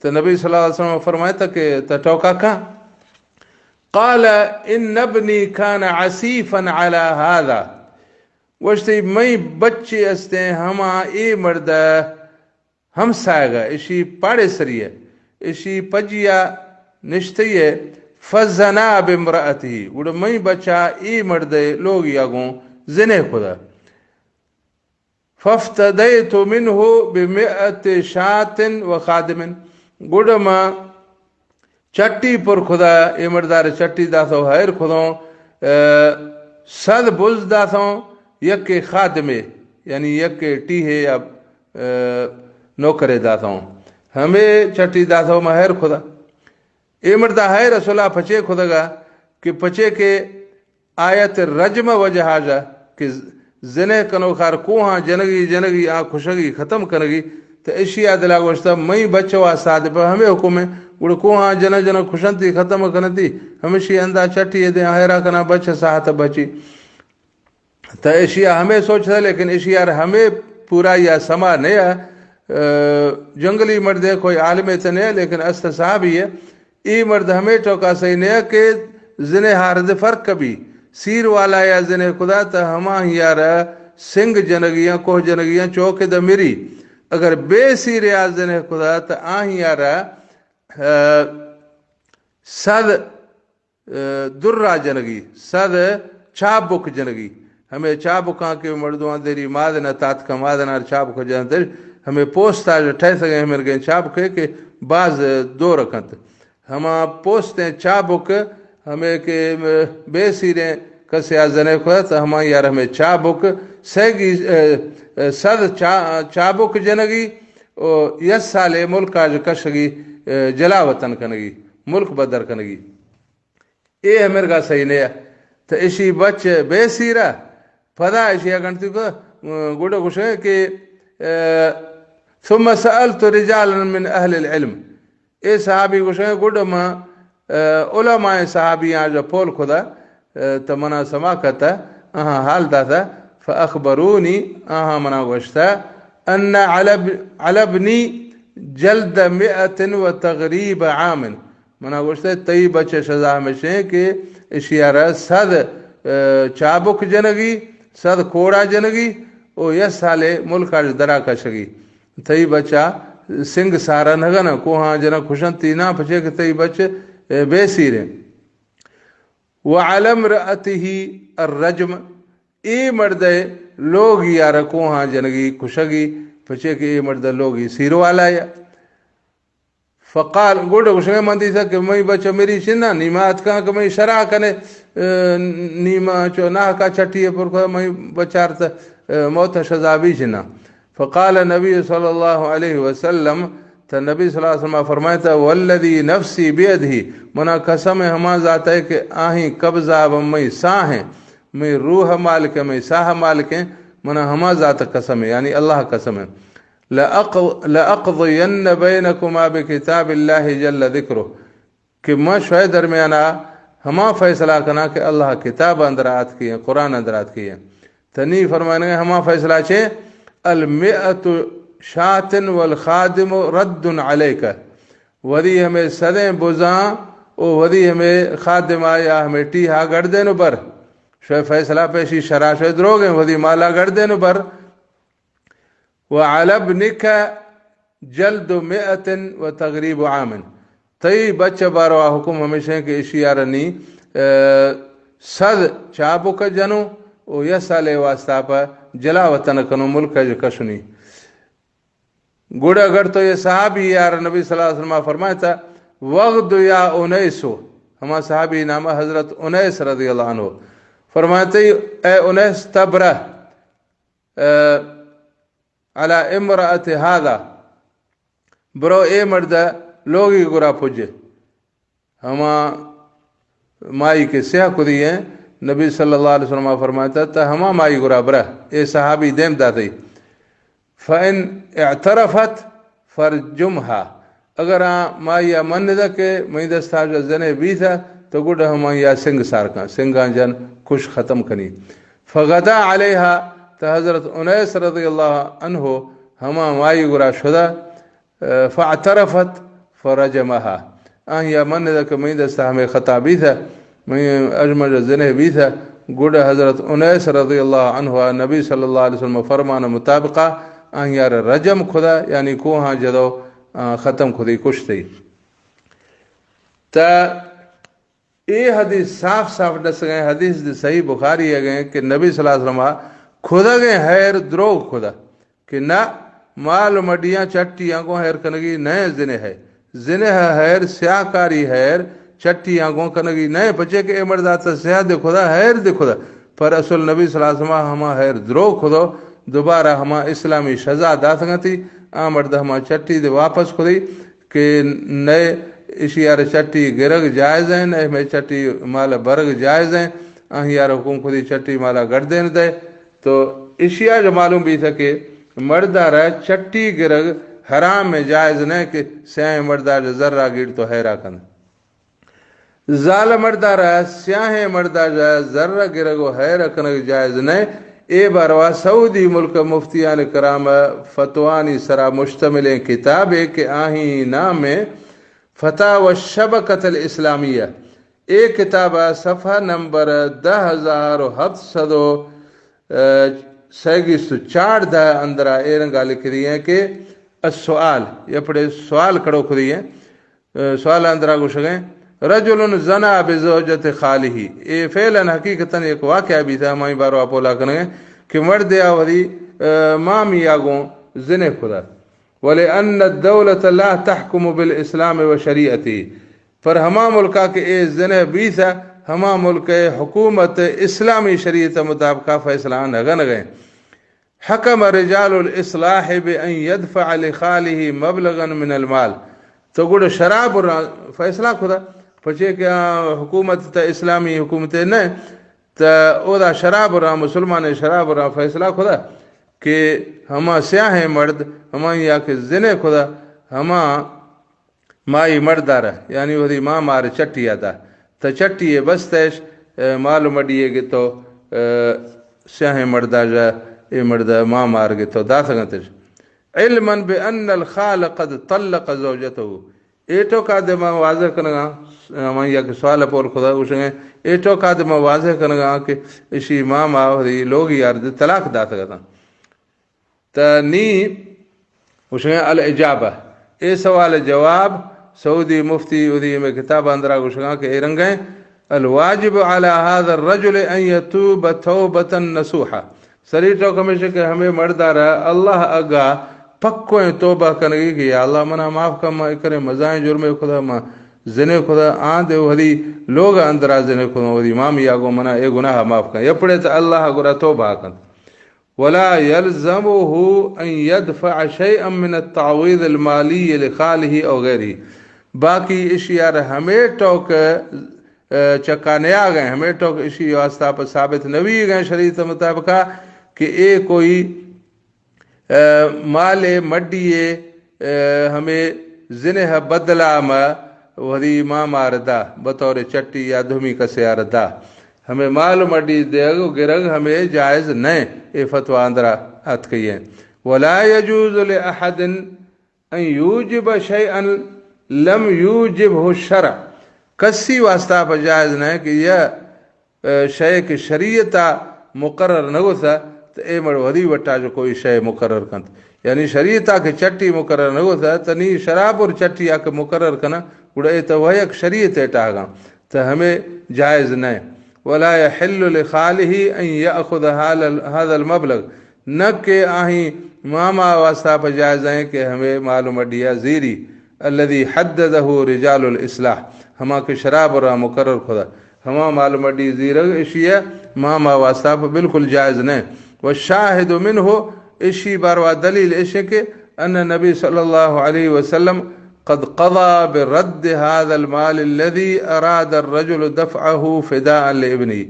تو نبی صلی اللہ علیہ وسلم فرمائتا کہ تو ٹوکا کن۔ قال ان ابنی کان عسیفا علی هذا۔ گوشتی، مئی بچے استیں ہما اے مرد ہمسایگا، اشی پاڑے سریے، اشی پجیا نشتیے، فزنا بامرأته، گڑا مئی بچا اے مرد لوگیا گوں زنے کھدا۔ فافتدیت منه بمئة شاة وخادم، گڑا ما چٹی پر کھدا، اے مردار چٹی داتو حیر کھدوں، اے، صد بز داتوں، یک خادمے، یعنی یک ٹیہے یا، اے، نوکرے داتوں۔ ہمے چٹی داتو ما حیر کھدا۔ اے مردا حیر اصلا پچے کھدگا کہ پچے کہ آیت رجم وجہ آجا کہ زنے کنوکار کوہاں جنگی، جنگی آ کشگی، ختم کنگی، تو اشیا دلا گوشتا، مئی بچوا سادپا ہمیں حکم ہے، گڑا کوہاں جنگ جنگ کشنتی، ختم کنتی، ہمشی اندا چٹی دے حیرا کنا بچ ساہت بچی۔ تو اشیا ہمیں سوچتا، لیکن اشیا ہمیں پورا یا سما نیا، اے، جنگلی مردے کوئی عالم تے نیا، لیکن است صحابی ہے۔ اے مرد ہمے ٹوکا سہی نیا کہ زنے ہارد فرق بی۔ سیر والا یا زنے کھدا تا ہما ہیارا سنگ جنگیاں، کوہ جنگیاں چوک دا مری۔ اگر بے سیر یا زنے کھدا تا آ ہیارا، اے، صد، اے، درا جنگی، صد چابک جنگی۔ ہمے چابکاں کہ مردواں دیری مادنا تاتکا مادنا چابک جنگ، ہمے پوستا ٹھیسگیں ہمرگیں چابکے کہ باز دور کنت۔ ہما پوستیں چابک ہمے کہ بے سیریں کسے آ زنے کھت، ہما یار ہمے چابک سیگی، اے، اے، صد چا-، چابک جنگی او یک سالے ملکا ژ کشگی، اے، جلا وطن کنگی، ملک بدر کنگی۔ اے ہمرگا صحیح نہ۔ تو اشی بچ بے سیرا، پدا اشی گنتی کو، اے، گڈ گوشے کہ، اے، ثم سألت رجالا من اہل العلم۔ اے صحابی گوشے، گڈ ما، اے، علماء صحابی آ جو پول کھدا، اے، تو منا سما کتا، آہاں حال داتا، فأخبرونی، آہاں منا گوشتا، ان علب-، علبنی جلد مئة و تغریب عام۔ منا گوشتا، تئی بچ سزا ہمیشیں کہ اشیارا صد، اے، چابک جنگی، صد کوڑا جنگی، او یک سالے ملکا درا کشگی۔ تئی بچا سنگ سارا نگن، کوہاں جنگ کشنتی نا، پچے کہ تئی بچ، اے، بے سیریں۔ وعلی امرأته الرجم، اے مردے لوگی آرا کوہاں جنگی کشگی، پچے کہ اے مردے لوگی سیروالا یا۔ فقال، گڈ گوشگے من دیسا کہ مئی بچ مری چنا، نیما اتکاں کہ مئی شرع کنے، اے، نیما چو ناہ کا چٹی پر کو مئی بچارت، اے، موت شزابی چنا۔ فقال نبی صلی اللہ علیہ وسلم، تو نبی صلی اللہ علیہ وسلم فرمائتا، والذی نفسی بیدہ، منا قسم ہے ہما ذات ہے کہ آہیں قبضہ و مئی ساہ ہیں، مئی روح مالک ہے، مئی ساہ مالک ہے، منا ہما ذات قسم ہے، یعنی اللہ قسم ہے۔ لأق-، لأقضین بینکما بکتاب اللہ جل ذکرہ، کہ ما شوئے درمیانا ہما فیصلہ کنا کہ اللہ کتاب اندر آتکی ہیں، قرآن اندر آتکی ہیں۔ تنی فرمانے ہما فیصلہ چے، المئة شاة والخادم رد علیک، ودی ہمیں صدیں بزاں او ودی ہمیں خادم آیا ہمیں ٹی ہا گڑ دین بر۔ شوئے فیصلہ پیشی شرع شوئے دروگیں، ودی مالا گڑ دین بر۔ وعلی ابنک جلد مئة و تغریب عام۔ تئی بچ باروا حکم ہمیشیں کہ اشی آرنی، اے، صد چابک جنو او یک سالے واسطہ پہ جلا وطن کنو، ملک اج کشنی۔ گڑا اگر تو یہ صحابی یار نبی صلی اللہ علیہ وسلم فرمائتا، وغد یا انیس، ہما صحابی نام حضرت انیس رضی اللہ عنہ، فرمائتے، اے انیس تبرہ، اے، علی امرأة هذا، برو اے مرد لوگی گرا پجے۔ ہما مائی کہ سیاہ کدی ہیں، نبی صلی اللہ علیہ وسلم فرماتا، تا ہما مائی گرا برہ، اے صحابی دیم داتی۔ فإن اعترفت فرجمها، اگر آ مائی آ من دا کہ مئی دستا جو زنے بیتا، تو گڈ ہما یا سنگ سار کن، سنگاں جن کش ختم کنی۔ فغدا علیها، تو حضرت انیس رضی اللہ عنہ ہما مائی گرا شدا، فاعترفت فرجمها، آہیا من دا کہ مئی دستا ہمیں خطا بیتا، مئی اجمج زنے بیتا۔ گڈ حضرت انیس رضی اللہ عنہ نبی صلی اللہ علیہ وسلم فرمان مطابقہ آہیا رجم کھدا، یعنی کوہاں جدو، آ، ختم کھدی، کشتی۔ تا اے حدیث صاف صاف ڈسگیں حدیث دی صحیح بخاری اگیں کہ نبی صلی اللہ علیہ وسلم کھدگیں حیر دروغ کھدا کہ نہ، مال و مڈیاں چٹیاں گوں حیر کنگی نئے زنے ہے۔ زنے ہے حیر، سیاہ کاری حیر، چٹیاں گوں کنگی نئے، پچے کہ اے مردا تا سیاہ دے کھدا، حیر دے کھدا۔ پر اصل نبی صلی اللہ علیہ وسلم ہما حیر دروغ کھدو، دوبارہ ہما اسلامی شزا داتگتی، آ مرد ہما چٹی دے واپس کھدی۔ کہ نئے اشی آر چٹی گرگ جائز ہیں، نئے ہمیں چٹی مال برگ جائز ہیں، آہی آر حکم کھدی چٹی مالا گڑدین دے۔ تو اشی آ جو معلوم بیتا کہ مردار چٹی گرگ حرام میں جائز نہیں کہ سیاہیں مردار زر را گیڑ تو حیرا کن۔ زال مردارا سیاہیں مرداجا زر گرگ و حیر کنگ جائز نئے۔ اے باروا سعودی ملک مفتیان کرام فتوانی سرا مشتملیں کتابے کہ آہی نام فتاوی الشبکۃ الاسلامیہ۔ اے کتابا صفحہ نمبر دہ ہزار و ہفت سد و، اے، سیگیست و چاردہ اندرا اے رنگا لکھ دی ہیں کہ السؤال، یہ پڑے سوال کھڑو کھدی ہیں۔ اے، سوال اندرا گوشگیں، رجل زنا بزوجت خالہ، اے فعلاً حقیقتاً ایک واقعہ بیتا، ہمائی باروا پولا کنگیں کہ مردے آ وتی، اے، مامی آ گوں زنے کھدا۔ ولأن الدولة لا تحكم بالإسلام وشريعته، پر ہما ملکا کہ اے زنے بیتا، ہما ملک حکومت اسلامی شریعت مطابقہ فیصلہ نہ کنگیں۔ حکم رجال الاصلاح بأن يدفع لخاله مبلغا من المال۔ تو گڑا شراب را فیصلہ کھدا، پچے کہ آ حکومت تا اسلامی حکومت نہ، تا اودا شراب را، مسلمان شراب را فیصلہ کھدا کہ ہما سیاہیں مرد، ہما یا کہ زنے کھدا، ہما مائی مردارا، یعنی وہدی ماں مار چٹی آتا، تا چٹی بستش، اے، مال مڈی گتو، اے، سیاہیں مردا جا، اے مرد ماں مار گتو داتگنتش۔ علما بأن الخال قد طلق زوجته۔ اے ٹوکا دے ما واضح کنگا، من یک سوال پول کھدا گوشگے، اے ٹوکا دے ما واضح کنگا کہ اشی ماما وہدی لوگی آرد طلاق داتگتا۔ تا نی گوشگے الاجابہ، اے سوال جواب سعودی مفتی ادی میں کتاب اندرا گوشگا کہ اے رنگیں، الواجب على هذا الرجل ان يتوب توبة نصوحا۔ سری ٹوک ہمیشہ کہ ہمیں مردارا اللہ اگا پکویں توبہ کنگی کہ یا اللہ منا معاف کن، ما اکرے مزائیں جرمے کھدا، ما زنے کھدا، آن دے وہدی لوگ اندرا زنے کھدا، وہدی مامی آگو منا اے گناہ معاف کن۔ یا پڑے تا اللہ گرا توبہ کن۔ ولا يلزمه ان يدفع شيئا من التعويض المالي لخاله او غيره۔ باقی اشیار ہمیں ٹوک، اے، چکا نیا گئے، ہمیں ٹوک اشی واسطہ پر ثابت نوی گئے شریعت مطابقہ کہ اے کوئی، اے، مال مڈی، اے، ہمیں زنہ بدلا ما وہدی ماما ردا بطور چٹی یا دھمی کسے آردا۔ ہمیں مال مڈی دیگ و گرگ ہمیں جائز نہ، اے فتوی اندرا آتکئی ہے۔ ولا يجوز لأحد ان يوجب شيئا لم يوجبه الشرع۔ کسی واسطہ پر جائز نہ کہ یہ، اے، شے کہ شریعتا مقرر نہ گوسا، تو اے مڑ وہدی وٹا جو کوئی شے مقرر کنت۔ یعنی شریعتا کہ چٹی مقرر نہ گوسا، تو نی شراب اور چٹی آ کہ مقرر کنا، گڑا اے تو وہ یک شریعت ٹاگا، تو ہمیں جائز نہ۔ ولا يحل لخاله ان يأخذ هذا المبلغ، نہ کہ آہیں ماما واسطہ پہ جائز ہیں کہ ہمیں مال مڈیا زیری، الذي حدده رجال الاصلاح، ہما کہ شراب را مقرر کھدا، ہما مال مڈی زیرگ اشی ماما واسطہ پہ بالکل جائز نہ۔ والشاهد منه، اشی باروا دلیل اشی کہ ان نبی صلی اللہ علیہ وسلم قد قضى برد هذا المال الذي أراد الرجل دفعه فداء لابنه۔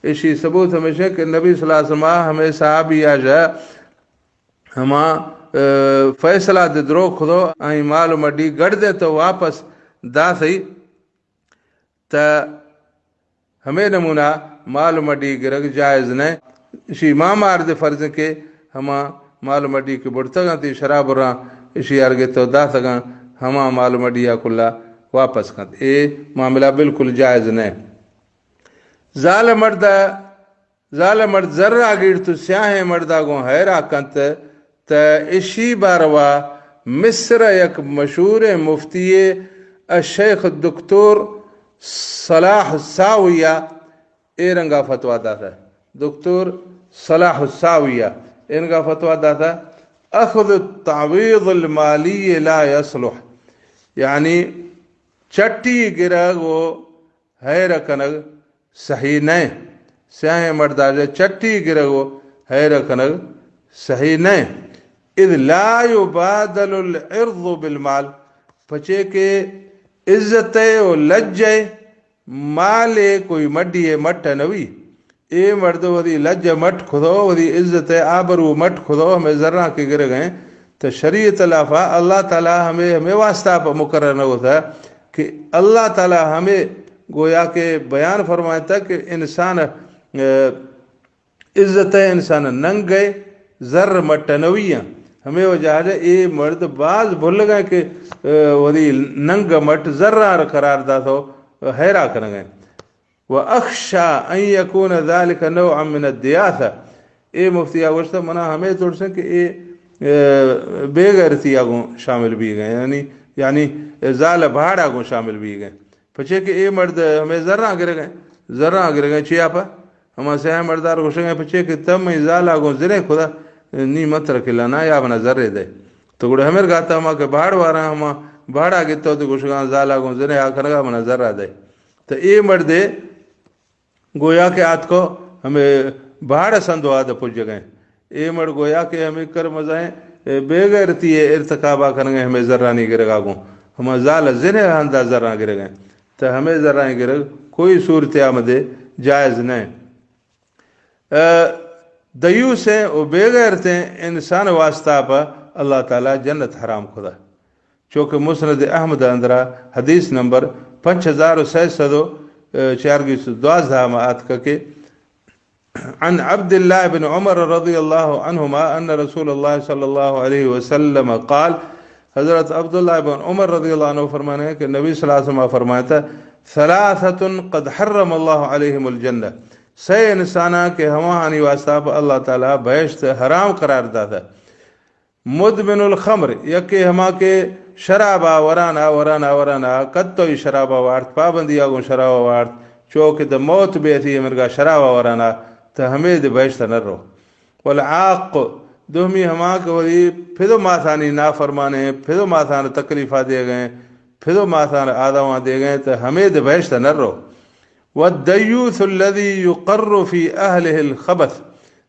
اشی ثبوت ہمیشہ کہ نبی صلی اللہ علیہ وسلم ہمیں صحابی آجا ہما، اے، فیصلہ دے درو کھدو، آئی مال و مڈی گڑ دے تو واپس دا سی۔ تا ہمیں نمونہ مال و مڈی گرگ جائز نہ۔ اشی ماما آرد فرض کہ ہما مال و مڈی کہ بڑتگاں تی شراب راں، اشی ارگے تو داتگاں، ہما مال و مڈی آ کلا واپس کنت۔ اے معاملہ بالکل جائز نہ۔ زال مرد، زال مرد زر آ گیڑت و سیاہیں مردا گوں حیرا کنت، تا اشی باروا مصر یک مشہوریں مفتی الشیخ دکتور صلاح الساویہ اے رنگا فتوی داتا۔ دکتور صلاح الساویہ اے رنگا فتوی داتا، اخذ التعویض المالی لا یصلح، یعنی چٹی گرگ و حیر کنگ صحیح نہ۔ سیاہیں مردا جا چٹی گرگ و حیر کنگ صحیح نہ۔ اذ لا یبادل العرض بالمال، پچے کہ عزت و لج مال کوئی مڈی مٹ نوی۔ اے مرد وتی لج مٹ کھدو، وتی عزت آبرو مٹ کھدو، ہمیں زراں کے گرگ ہیں۔ تو شریعت لافا اللہ تعالی ہمیں، ہمیں واسطہ پہ مقرر نہ ہوتا کہ اللہ تعالی ہمیں گویا کہ بیان فرمائتا کہ انسان، اے، عزت انسان ننگ ہے، زر مٹ نوی ہیں۔ ہمیں وجہ ہے اے مرد باز بھل گئے کہ، اے، وتی ننگ مٹ زر آر قرار دا تو حیرا کنگ ہیں۔ وأخشى أن يكون ذلك نوعا من الدياثة۔ اے مفتی آ گوشتا، منا ہمیں ترسیں کہ اے، اے، بے غیرتی آگوں شامل بھی گئے، یعنی، یعنی زال بھاڑ آگوں شامل بھی گئے۔ پچے کہ اے مرد ہمیں زراں گرے گئے، زراں گرے گئے، چیا پا؟ ہما سیاہ مردار گوشے گئے، پچے کہ تم اے زال آگوں زرے کھدا، نی متر کلا نا یا بنا زرے دے۔ تو گڑے ہمیں گاتا ہما کہ بھاڑ وارا ہما بھاڑا گتو تو گوشگاں زال آگوں زرے آ کنگا منا زرا دے۔ تو اے مردے گویا کہ آتکو ہمیں بھاڑ سندو آد پجگیں۔ اے مڑ گویا کہ ہمیں کر مزائیں، اے، بے غیرتی ارتکابا کنگیں ہمیں زرانی گرگا گوں۔ ہما زال ءِ زر ءِ ہندا زراں گرگ ءَ اِنت، تہ ہمے زراں گرگ کوئی صورت ءَ مدے جائز نہ اِنت۔ ءَ دیوسیں و بے غیرتیں انسان ءِ واسطہ پہ اللہ تعالی جنت حرام کتہ۔ چوکہ مسند احمد ءِ اندرا حدیث نمبر پنچ ہزار و سئے سد و، ءَ، چارگیست و دوازدہ ما آتکہ کہ عن عبد الله بن عمر رضي الله عنهما أن رسول الله صلى الله عليه وسلم قال، حضرت عبداللہ بن عمر رضی اللہ عنہ فرمانے کہ نبی صلی اللہ علیہ وسلم فرماتا، ثلاثة قد حرم الله عليهم الجنة، سئے انساناں کہ ہماہانی واسطہ پہ اللہ تعالی بہشت حرام قرار داتا۔ مدمن الخمر، یکے ہما کہ شرابا ورانا، ورانا، ورانا، کتوئی شرابا وارت، پابندیا گوں شرابا وارت، چوکہ تہ موت بیثی مرگا شرابا ورانا، تہ ہمے دے بہشت نہ رو۔ والعاق، دومی ہما کہ ولی پھدو ماتھانی نافرمانے، پھدو ماتھان تکلیفا دے گئے، پھدو ماتھان آداواں دے گئے، تہ ہمے دے بہشت نہ رو۔ والدیوث الذي يقر في أهله الخبث،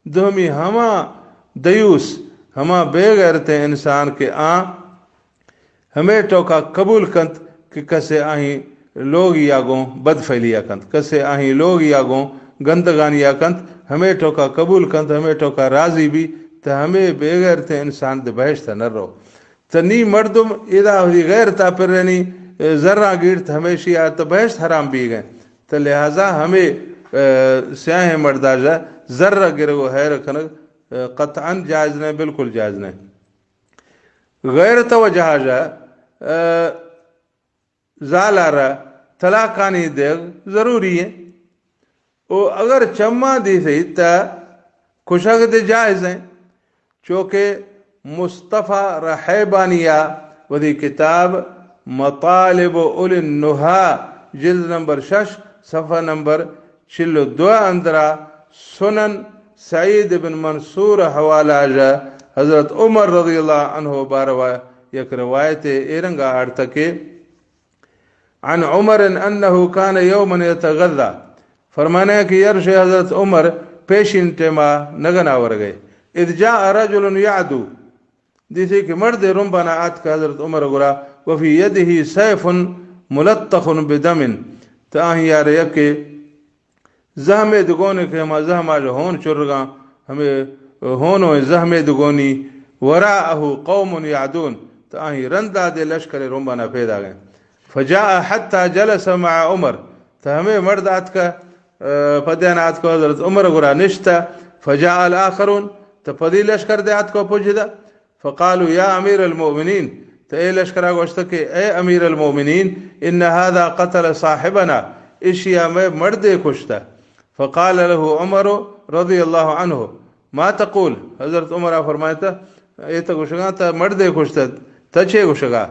دومی ہما دیوس، ہما بے غیرتیں انسان کہ آ ہمے ٹوکا قبول کنت کہ کسے آہی لوگیا گوں بدفعلیا کنت، کسے آہی لوگیا گوں گندگانیا کنت، ہمے ٹوکا قبول کنت، ہمے ٹوکا راضی بی، تہ ہمے بے غیرتیں انسان دے بہشت نہ رو۔ تہ نی مردم ادا وثی غیرتا پرینی، ءَ، زراں گیڑت، ہمیشی آ تہ بہشت حرام بیگئے۔ تہ لہذا ہمے، ءَ، سیاہیں مردا جا زر گرگ و حیر کنگ، ءَ، قطعاً جائز نہ، بالکل جائز نہ۔ غیرت وجہ جا، ءَ، زالارا طلاقانی دیگ ضروری ایں۔ او اگر چماں دیثی تہ کشگ دے جائز ایں۔ چوکہ مصطفی رحیبانیا وثی کتاب مطالب اولی النہی، جلد نمبر شش، صفحہ نمبر چل و دو اندرا سنن سعید بن منصور حوالہ جا حضرت عمر رضی اللہ عنہ باروا یک روایت ایرنگا آڑتہ کہ عن عمر أنه كان يوما يتغذى، فرمانے کہ یک روچے حضرت عمر پیشین ٹیما نگنا ورگئے، إذ جاء رجل يعدو، دیثی کہ مردے رمبانا آتکہ حضرت عمر گورا، وفي يده سيف ملطخ بدم، تہ آہی آرا یکے زہمے دگونے کہ ہما زہما جا ہون چرگاں، ہمے ہونوئیں زہمے دگونی، وراءه قوم يعدون، تہ آہی رندا دے لشکرے رمبانا پیداگئے۔ فجاء حتى جلس مع عمر، تہ ہمے مرد آتکہ، ءَ، پدیان آتکہ حضرت عمر گورا نشتہ، فجاء الآخرون، تہ پدی لشکر دے آتکہ پجدہ، فقالوا يا أمير المؤمنين، تہ اے لشکرا گوشتہ کہ اے امیر المؤمنین، إن هذا قتل صاحبنا، اشیا مئے مردے کشتہ۔ فقال له عمر رضي الله عنه، ما تقول؟ حضرت عمرا فرمائتا، اے تہ گوشگا تہ مردے کشتہ، تہ چے گوشگا؟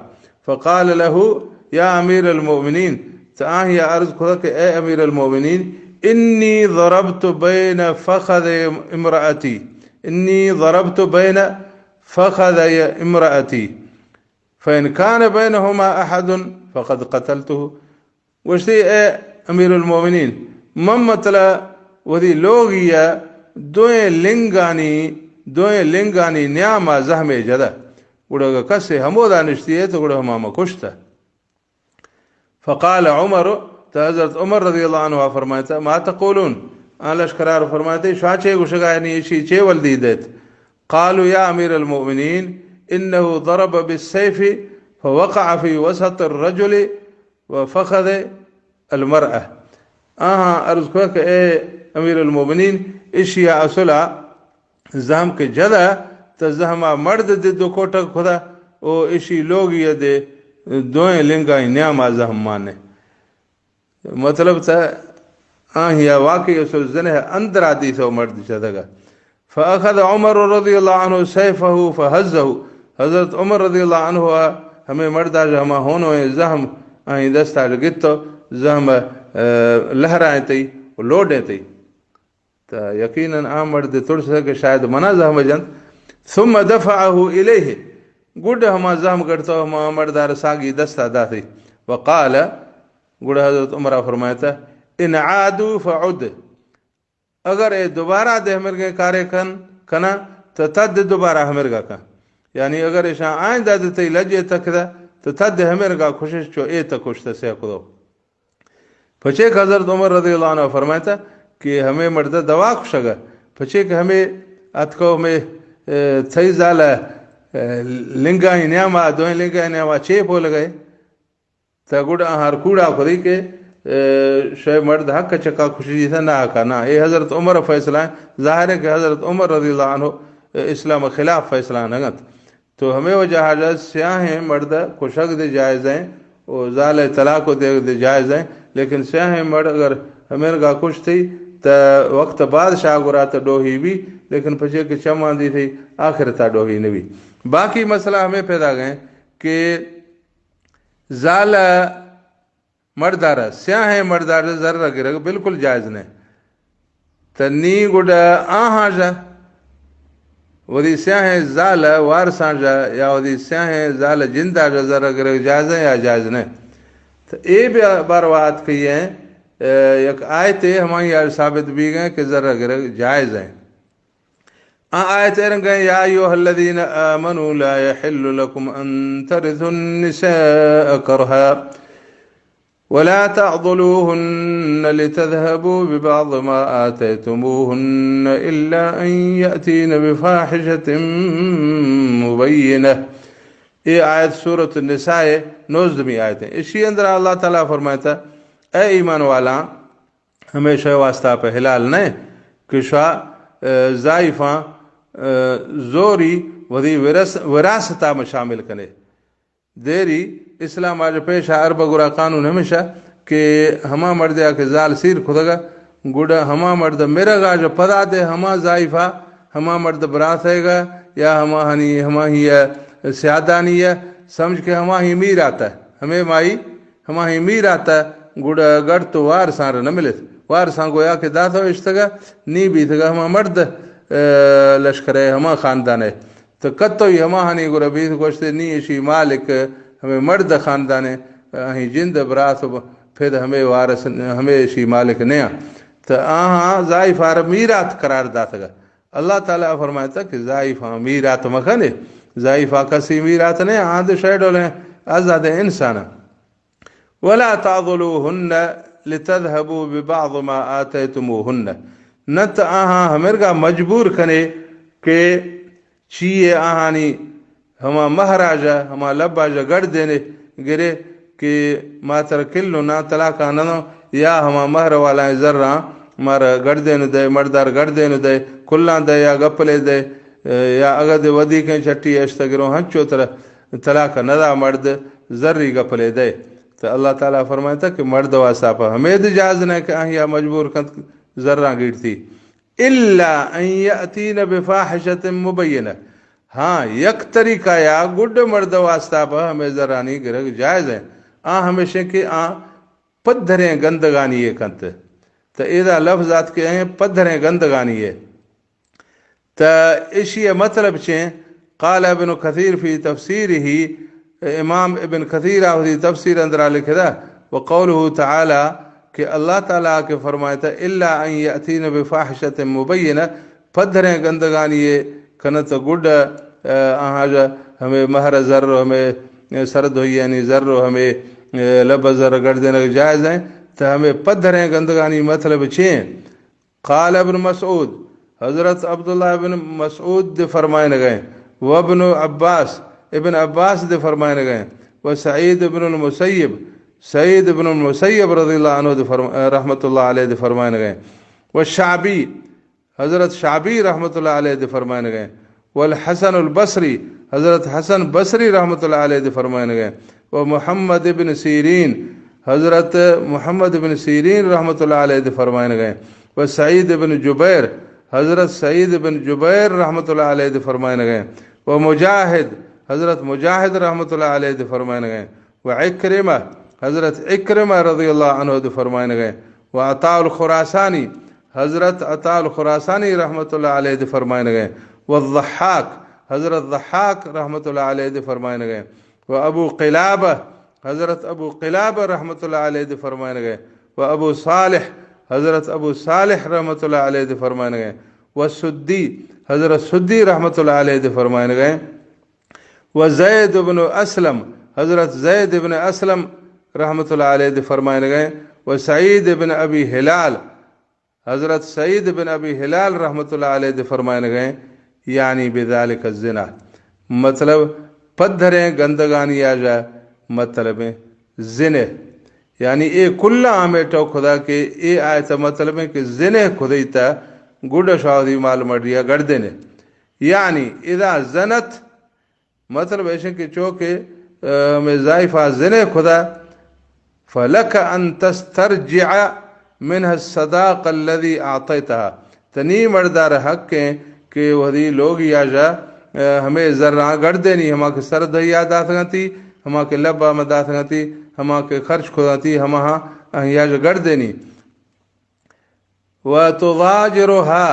فقال له يا أمير المؤمنين، تہ آہیا عرض کتہ کہ اے امیر المؤمنین، إني ضربت بين فخذي امرأتي، إني ضربت بين فخذي امرأتي، فإن كان بينهما أحد فقد قتلته۔ گوشتی، اے امیر المومنین، من مطلب وثی لوگیا دوئیں لنگانی، دوئیں لنگانی نیاما زہمے جدہ۔ گڑا اگہ کسے ہمودا نشتی ئے تو گڑا ہما ما کشتہ۔ فقال عمر، تہ حضرت عمر رضی اللہ عنہ فرمائتا، ما تقولون؟ آ لشکرار فرمائتا، شما چے گوشگا، یعنی اشی چے ولدی دیت؟ قالوا يا أمير المؤمنين، إنه ضرب بالسيف فوقع في وسط الرجل وفخذ المرأة۔ آہاں عرض کت کہ اے امیر المومنین، اشیا اصلا زہم کہ جدہ، تہ زہما مرد دے دو کوٹگ کتہ، او اشی لوگی دے دوئیں لنگانی نیاما زہم مانے۔ مطلب تہ آہیا واقعی اصل زنہ اندرا دیثو مرد جدگا۔ فأخذ عمر رضی اللہ عنہ سیفہ فہزہ۔ حضرت عمر رضی اللہ عنہ ہمے مردا جا ہما ہونوئیں زہم آہی دستا گتو، زہم، آ، لہرائیں تئی و لوڈیں تئی۔ تہ یقیناً آ مرد ترسہ کہ شاید منا زہم جنت۔ ثم دفعه إليه، گڈ ہما زہم گڑتو ہما مردار ساگی دستا داتی۔ وقال، گڑا حضرت عمرا فرمائتا، إن عادوا فعد، اگر اے دوبارہ دے ہمرگیں کارے کن، کنا، تہ تد دوبارہ ہمرگا کن۔ یعنی اگر اشاں آئندہ دے تئی لجے تکدہ، تو تد ہمے رنگا کشش چو اے تہ کشتہ سیاہ کدو۔ پچے کہ حضرت عمر رضی اللہ عنہ فرمائتا کہ ہمے مردہ دوا کشگا، پچے کہ ہمے اتکو ہمے، اے، تھئی زالہ، اے، لنگائی نیاما، دوئیں لنگائی نیاما چے پولگئے، تا گڈ آہار کوڑا کدی کہ، اے، شے مرد حق چکا کشی جیسا نہ حقا، نہ، اے حضرت عمر فیصلہ ہے۔ ظاہر ہے کہ حضرت عمر رضی اللہ عنہ، اے، اسلام خلاف فیصلہ نگت۔ تو ہمے وجہ حاجہ سیاہیں مرد کشگ دے جائز ہیں، و زال طلاق و دیگ دے جائز ہیں، لیکن سیاہیں مرد اگر ہمے رنگا کشتی، تا وقت بادشاہ گرا تا ڈوہی بی، لیکن پچے کہ چمان دی تھی، آخر تا ڈوہی نبی۔ باقی مسئلہ ہمے پیدا گئے کہ زال مردار، سیاہیں مردار زر گرگ بالکل جائز نہ۔ تا نی گڈا آہاں جا، وتی سیاہیں زال وارساں جا یا وتی سیاہیں زال جندا جا زر گرگ جائز ہے یا جائز نہ؟ تا اے بیا بار وات کئی ہے، اے، یک آیت ہمائی آج ثابت بی گئے کہ زر گرگ جائز ہے۔ آ آیت ارنگیں، یا ایھا الذین آمنوا لا یحل لکم ان ترثوا النساء کرہا ولا تعضلوهن لتذهبوا ببعض ما آتيتموهن الا ان يأتين بفاحشة مبينة۔ اے آیت سورۃ النساء نوزدہمی آیت ہے۔ اشی اندر اللہ تعالی فرمائتا، اے ایمان والاں، ہمیشہ واسطہ پہ حلال نہ کہ شوا، اے، زائفاں، اے، زوری وتی ورس-، وراثتا میں شامل کنے۔ دیری اسلام آج پیشا ارب گرا قانون ہمیشہ کہ ہما مردیا کہ زال سیر کھدگا، گڈا ہما مرد مرگ آج پدا دے ہما زائفا، ہما مرد براسے گا یا ہما ہنی، ہما ہی سیادانی ہے، سمجھ کہ ہما ہی میرات ہے، ہمے مائی ہماہی میرات ء گڑا گڑ تو وارساں را نہ ملت۔ وارساں گویا کہ داتو اشتگا نی بیتگا ہما مرد، اے، لشکر ء ہما خاندان ء۔ تو کتوئی ہماہانی گڑا بیت گوشتے نی اشی مالک ہمے مرد خاندان ء، آہی جند برات و پھر ہمے وارث ہمے اشی مالک نیاں۔ تو آہاں زائفار میرات قرار داتگا۔ اللہ تعالی فرمائتا کہ زائفاں میرات مکنے، زائفا کسی میرات نے، آند شے ڈولیں آزاد انسان۔ ولا تعضلوهن لتذهبوا ببعض ما آتيتموهن، نہ تو آہاں ہمرگا مجبور کنے کہ چیئے آہانی ہما مہراجا، ہما لباجا گڑ دینے گرے کہ ما تر کلو نا طلاقا ننو، یا ہما مہر والائیں زراں مارا گڑ دین دے، مردار گڑ دین دے، کلاں دے یا گپلے دے، یا اگہ دے ودیکیں چٹی اشتگروں ہنچو تر طلاق ندا مرد زری گپلے دے۔ تو اللہ تعالی فرمائتا کہ مرد واسطہ پہ ہمید جاز نہ کہ آہیا مجبور کنت زراں گیڑتی۔ الا ان یاتین بفاحشۃ مبینہ۔ ہاں، یک طریقہ یا گڈ مرد واسطہ پہ ہمے زرانی گرگ جائز ہے۔ آ ہمیشہ کہ آ پدھریں گندگانی یہ کنت۔ تو ایدا لفظ آت کہ ہیں پدھریں گندگانی یہ۔ تا اشی مطلب چیں؟ قال ابن کثیر فی تفسیرہ، امام ابن کثیر آ وتی تفسیر اندرا لکھدا، وقوله تعالی، کہ اللہ تعالی کہ فرمائتا، الا ان یاتین بفاحشۃ مبینہ، پدھریں گندگانی یہ کنت گڈ، آہاں ہمے مہر زر و ہمے سرد ہوئی یعنی زر و ہمے لب زر گڑ دینگ جائز ہیں، تو ہمے پدھریں گندگانی مطلب چیں؟ قال ابن مسعود، حضرت عبداللہ ابن مسعود دے فرمائنگئے، وابن عباس، ابن عباس دے فرمائنگئے، وسعید ابن المسیب، سعید ابن المسیب رضی اللہ عنہ دے فرم-، رحمت اللہ علیہ دے فرمائنگئے، والشعبی، حضرت شعبی رحمت اللہ علیہ دے فرمائنگئے، والحسن البصری، حضرت حسن بصری رحمت اللہ علیہ دے فرمائنگئے، ومحمد ابن سیرین، حضرت محمد ابن سیرین رحمت اللہ علیہ دے فرمائنگئے، وسعید ابن جبیر، حضرت سعید ابن جبیر رحمت اللہ علیہ دے فرمائنگئے، ومجاہد، حضرت مجاہد رحمت اللہ علیہ دے فرمائنگئے، وعکرمہ، حضرت عکرمہ رضی اللہ عنہ دے فرمائنگئے، وعطاء الخراسانی، حضرت عطاء الخراسانی رحمت اللہ علیہ دے فرمائنگئے، والضحاک، حضرت ضحاک رحمت اللہ علیہ دے فرمائنگئے، وابو قلابہ، حضرت ابو قلابہ رحمت اللہ علیہ دے فرمائنگئے، وابو صالح، حضرت ابو صالح رحمت اللہ علیہ دے فرمائنگئے، والسدی، حضرت سدی رحمت اللہ علیہ دے فرمائنگئے، وزید ابن اسلم، حضرت زید ابن اسلم رحمت اللہ علیہ دے فرمائنگیں، و سعید ابن ابی ہلال، حضرت سعید ابن ابی ہلال رحمت اللہ علیہ دے فرمائنگیں، یعنی بذالک الزنا، مطلب پدھریں گندگانی آجا مطلب زنے، یعنی اے کلا ہمیں ٹوک خدا کہ اے آیت مطلب ہے کہ زنے خدی تا گڈ شاہدی مال مڈیا گڑ دینے، یعنی اذا زنت، مطلب ایشن کہ چو کہ، آ، ہمیں زائفہ زنے خدا، فلک ان تسترجع منها الصداق الذي اعطيتها، تنی مردار حق ہیں کہ وہدی لوگ یا جا، آ، ہمیں زراں گڑ دینی، ہما کہ سر دیا داتگاں تی، ہما کہ لبا ما داتگاں تی، ہما کہ خرچ خدا تی، ہما ہاں یا جا گڑ دینی۔ وتضاجرها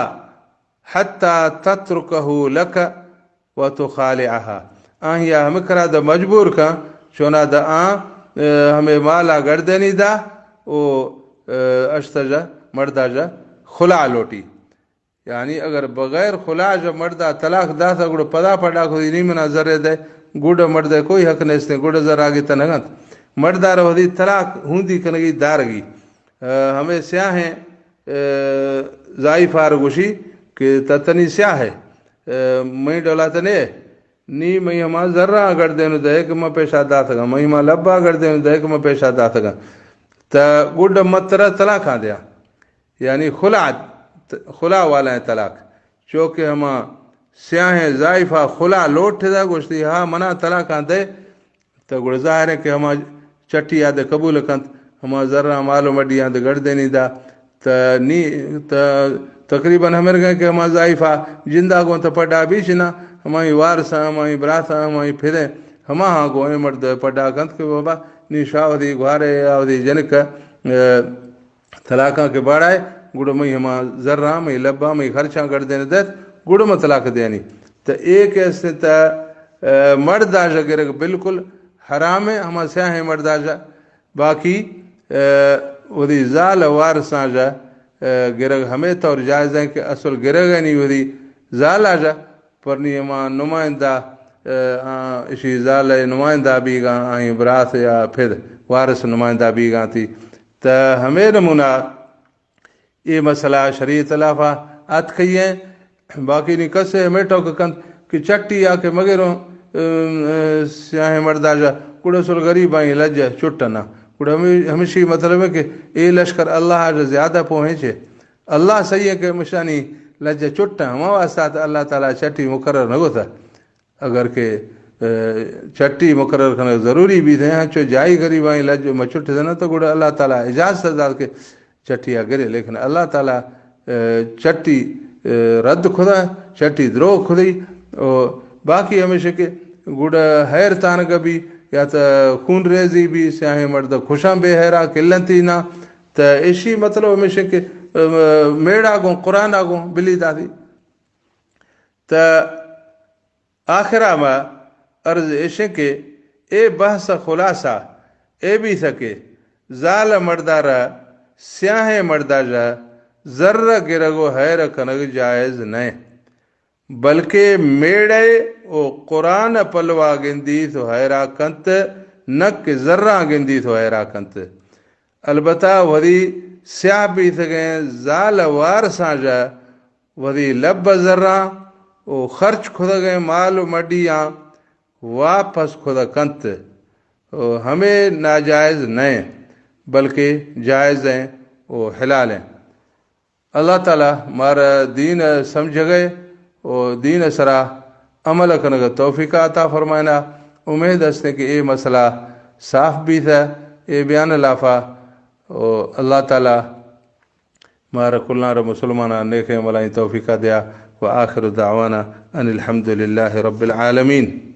حتى تتركه لك وتخالعها، آہیا ہمے کرا دا مجبور کن، چونا دا آ، اے، ہمے مالا گردنی دا، او، اے، اشتا جا، مردا جا، خلا لوٹی۔ یعنی اگر بغیر خلا جا مردا طلاق داتا گڑا پدا پڈا کو نی منا زرے دے، گڑا مردا کوئی حق نیستیں، گڑا زر آگے تنگنت۔ مردا رو دی طلاق ہوندی کنگی دارگی۔ اے، ہمے سیاہیں، اے، زائفار گوشی کہ تتنی سیاہ ہے۔ اے، مئی ڈولا تنے، نی مئی ہما زراں گڑ دینو دے کہ ما پیشا داتگا، مئی ہما لبا گڑ دینو دے کہ ما پیشا داتگا۔ تا گڈ مترا طلاقاں دیا۔ یعنی خلا، خلا والا ہیں طلاق۔ چونکہ ہما سیاہیں زائفہ خلا لوٹ دا گوشتی، ہا منا طلاقاں دے، تو گڑا ظاہر ہے کہ ہما چٹی آدے قبول کنت، ہما زراں مال و مڈیاں دے گڑ دینی دا۔ تا نی، تا تقریباً ہمرگا کہ ہما زائفہ جندا گوں تا پڈا بیچ نا، ہمائی وارساں، ہمائی براساں، ہمائی پھریں، ہما ہاں گوں اے مرد پڈا کنت کہ بابا نی شاہ دی گوارے یا دی جنک، اے، طلاقاں کہ باڑائے، گڑا مئی ہما زراں، مئی لباں، مئی خرچاں گڑ دین دیت، گڑا ما طلاق دینی۔ تا اے کہ است تا، اے، مرد آجا گرگ بالکل حرام ہے، ہما سیاہیں مرد آجا۔ باقی، اے، وتی زال وارثاں جا، اے، گرگ ہمے طور جائز ہیں کہ اصل گرگ ہے نی وتی زال آجا، پر نی ہما نمائندہ، اے، آ، اشی زال نمائندہ بیگا، آئی برات یا پھر وارث نمائندہ بیگا تی۔ تا ہمے نمونہ اے مسئلہ شریعت خلافا اتکئی ہیں۔ باقی نی کسے ہمے ٹوک کنت کہ چٹی آ کہ مگروں، ام، سیاہیں مردا جا، گڑا سل غریب آئی لج چٹنا۔ گڑا ہمیں-، ہمیشی مطلب ہے کہ اے لشکر اللہ جا زیادہ پوہیں چے۔ اللہ صحیح ہے کہ مشانی لج چٹا، ہما واسطہ اللہ تعالی چٹی مقرر نہ گوتا۔ اگر کہ، اے، چٹی مقرر کنگ ضروری بیت، ہنچو جائی غریباں لج مچٹ زنا تو گڑا اللہ تعالی اجازت دات کہ چٹی آ گرے، لیکن اللہ تعالی، اے، چٹی، اے، رد خدا، چٹی دروغ خدی، او باقی ہمیشہ کہ گڑا حیر تانگ بی یا تا خون ریزی بی، سیاہیں مرد خوشاں بے حیرا کلنتی نا، تا اشی مطلب ہمیشہ کہ، اے، میڑا گوں، قرآن آ گوں، بلی دادی۔ تا آخرا ما عرض ایشیں کہ اے بحث خلاصہ اے بیثہ کہ زال مردارا سیاہیں مردا جا زر گرگ و حیر کنگ جائز نئے، بلکہ میڑے و قرآن پلوا گندیت و حیرا کنت، نہ کہ زراں گندیت و حیرا کنت۔ البتہ وثی سیاہ بیثگیں زال وارثاں جا وثی لب زراں و خرچ کھدگیں مال و مڈیاں واپس کھدا کنت و ہمے ناجائز نئے، بلکہ جائز ہیں و حلال ہیں۔ اللہ تعالی مارا دین سمجھگئے و دین سرا عمل کنگ توفیق عطا فرمائنا۔ امید است کہ اے مسئلہ صاف بیثہ، اے بیان لافا، و اللہ تعالی مارا کلاں را مسلماناں نیکیں عملانی توفیقا دیا۔ و آخر دعوانا ان الحمد للہ رب العالمین۔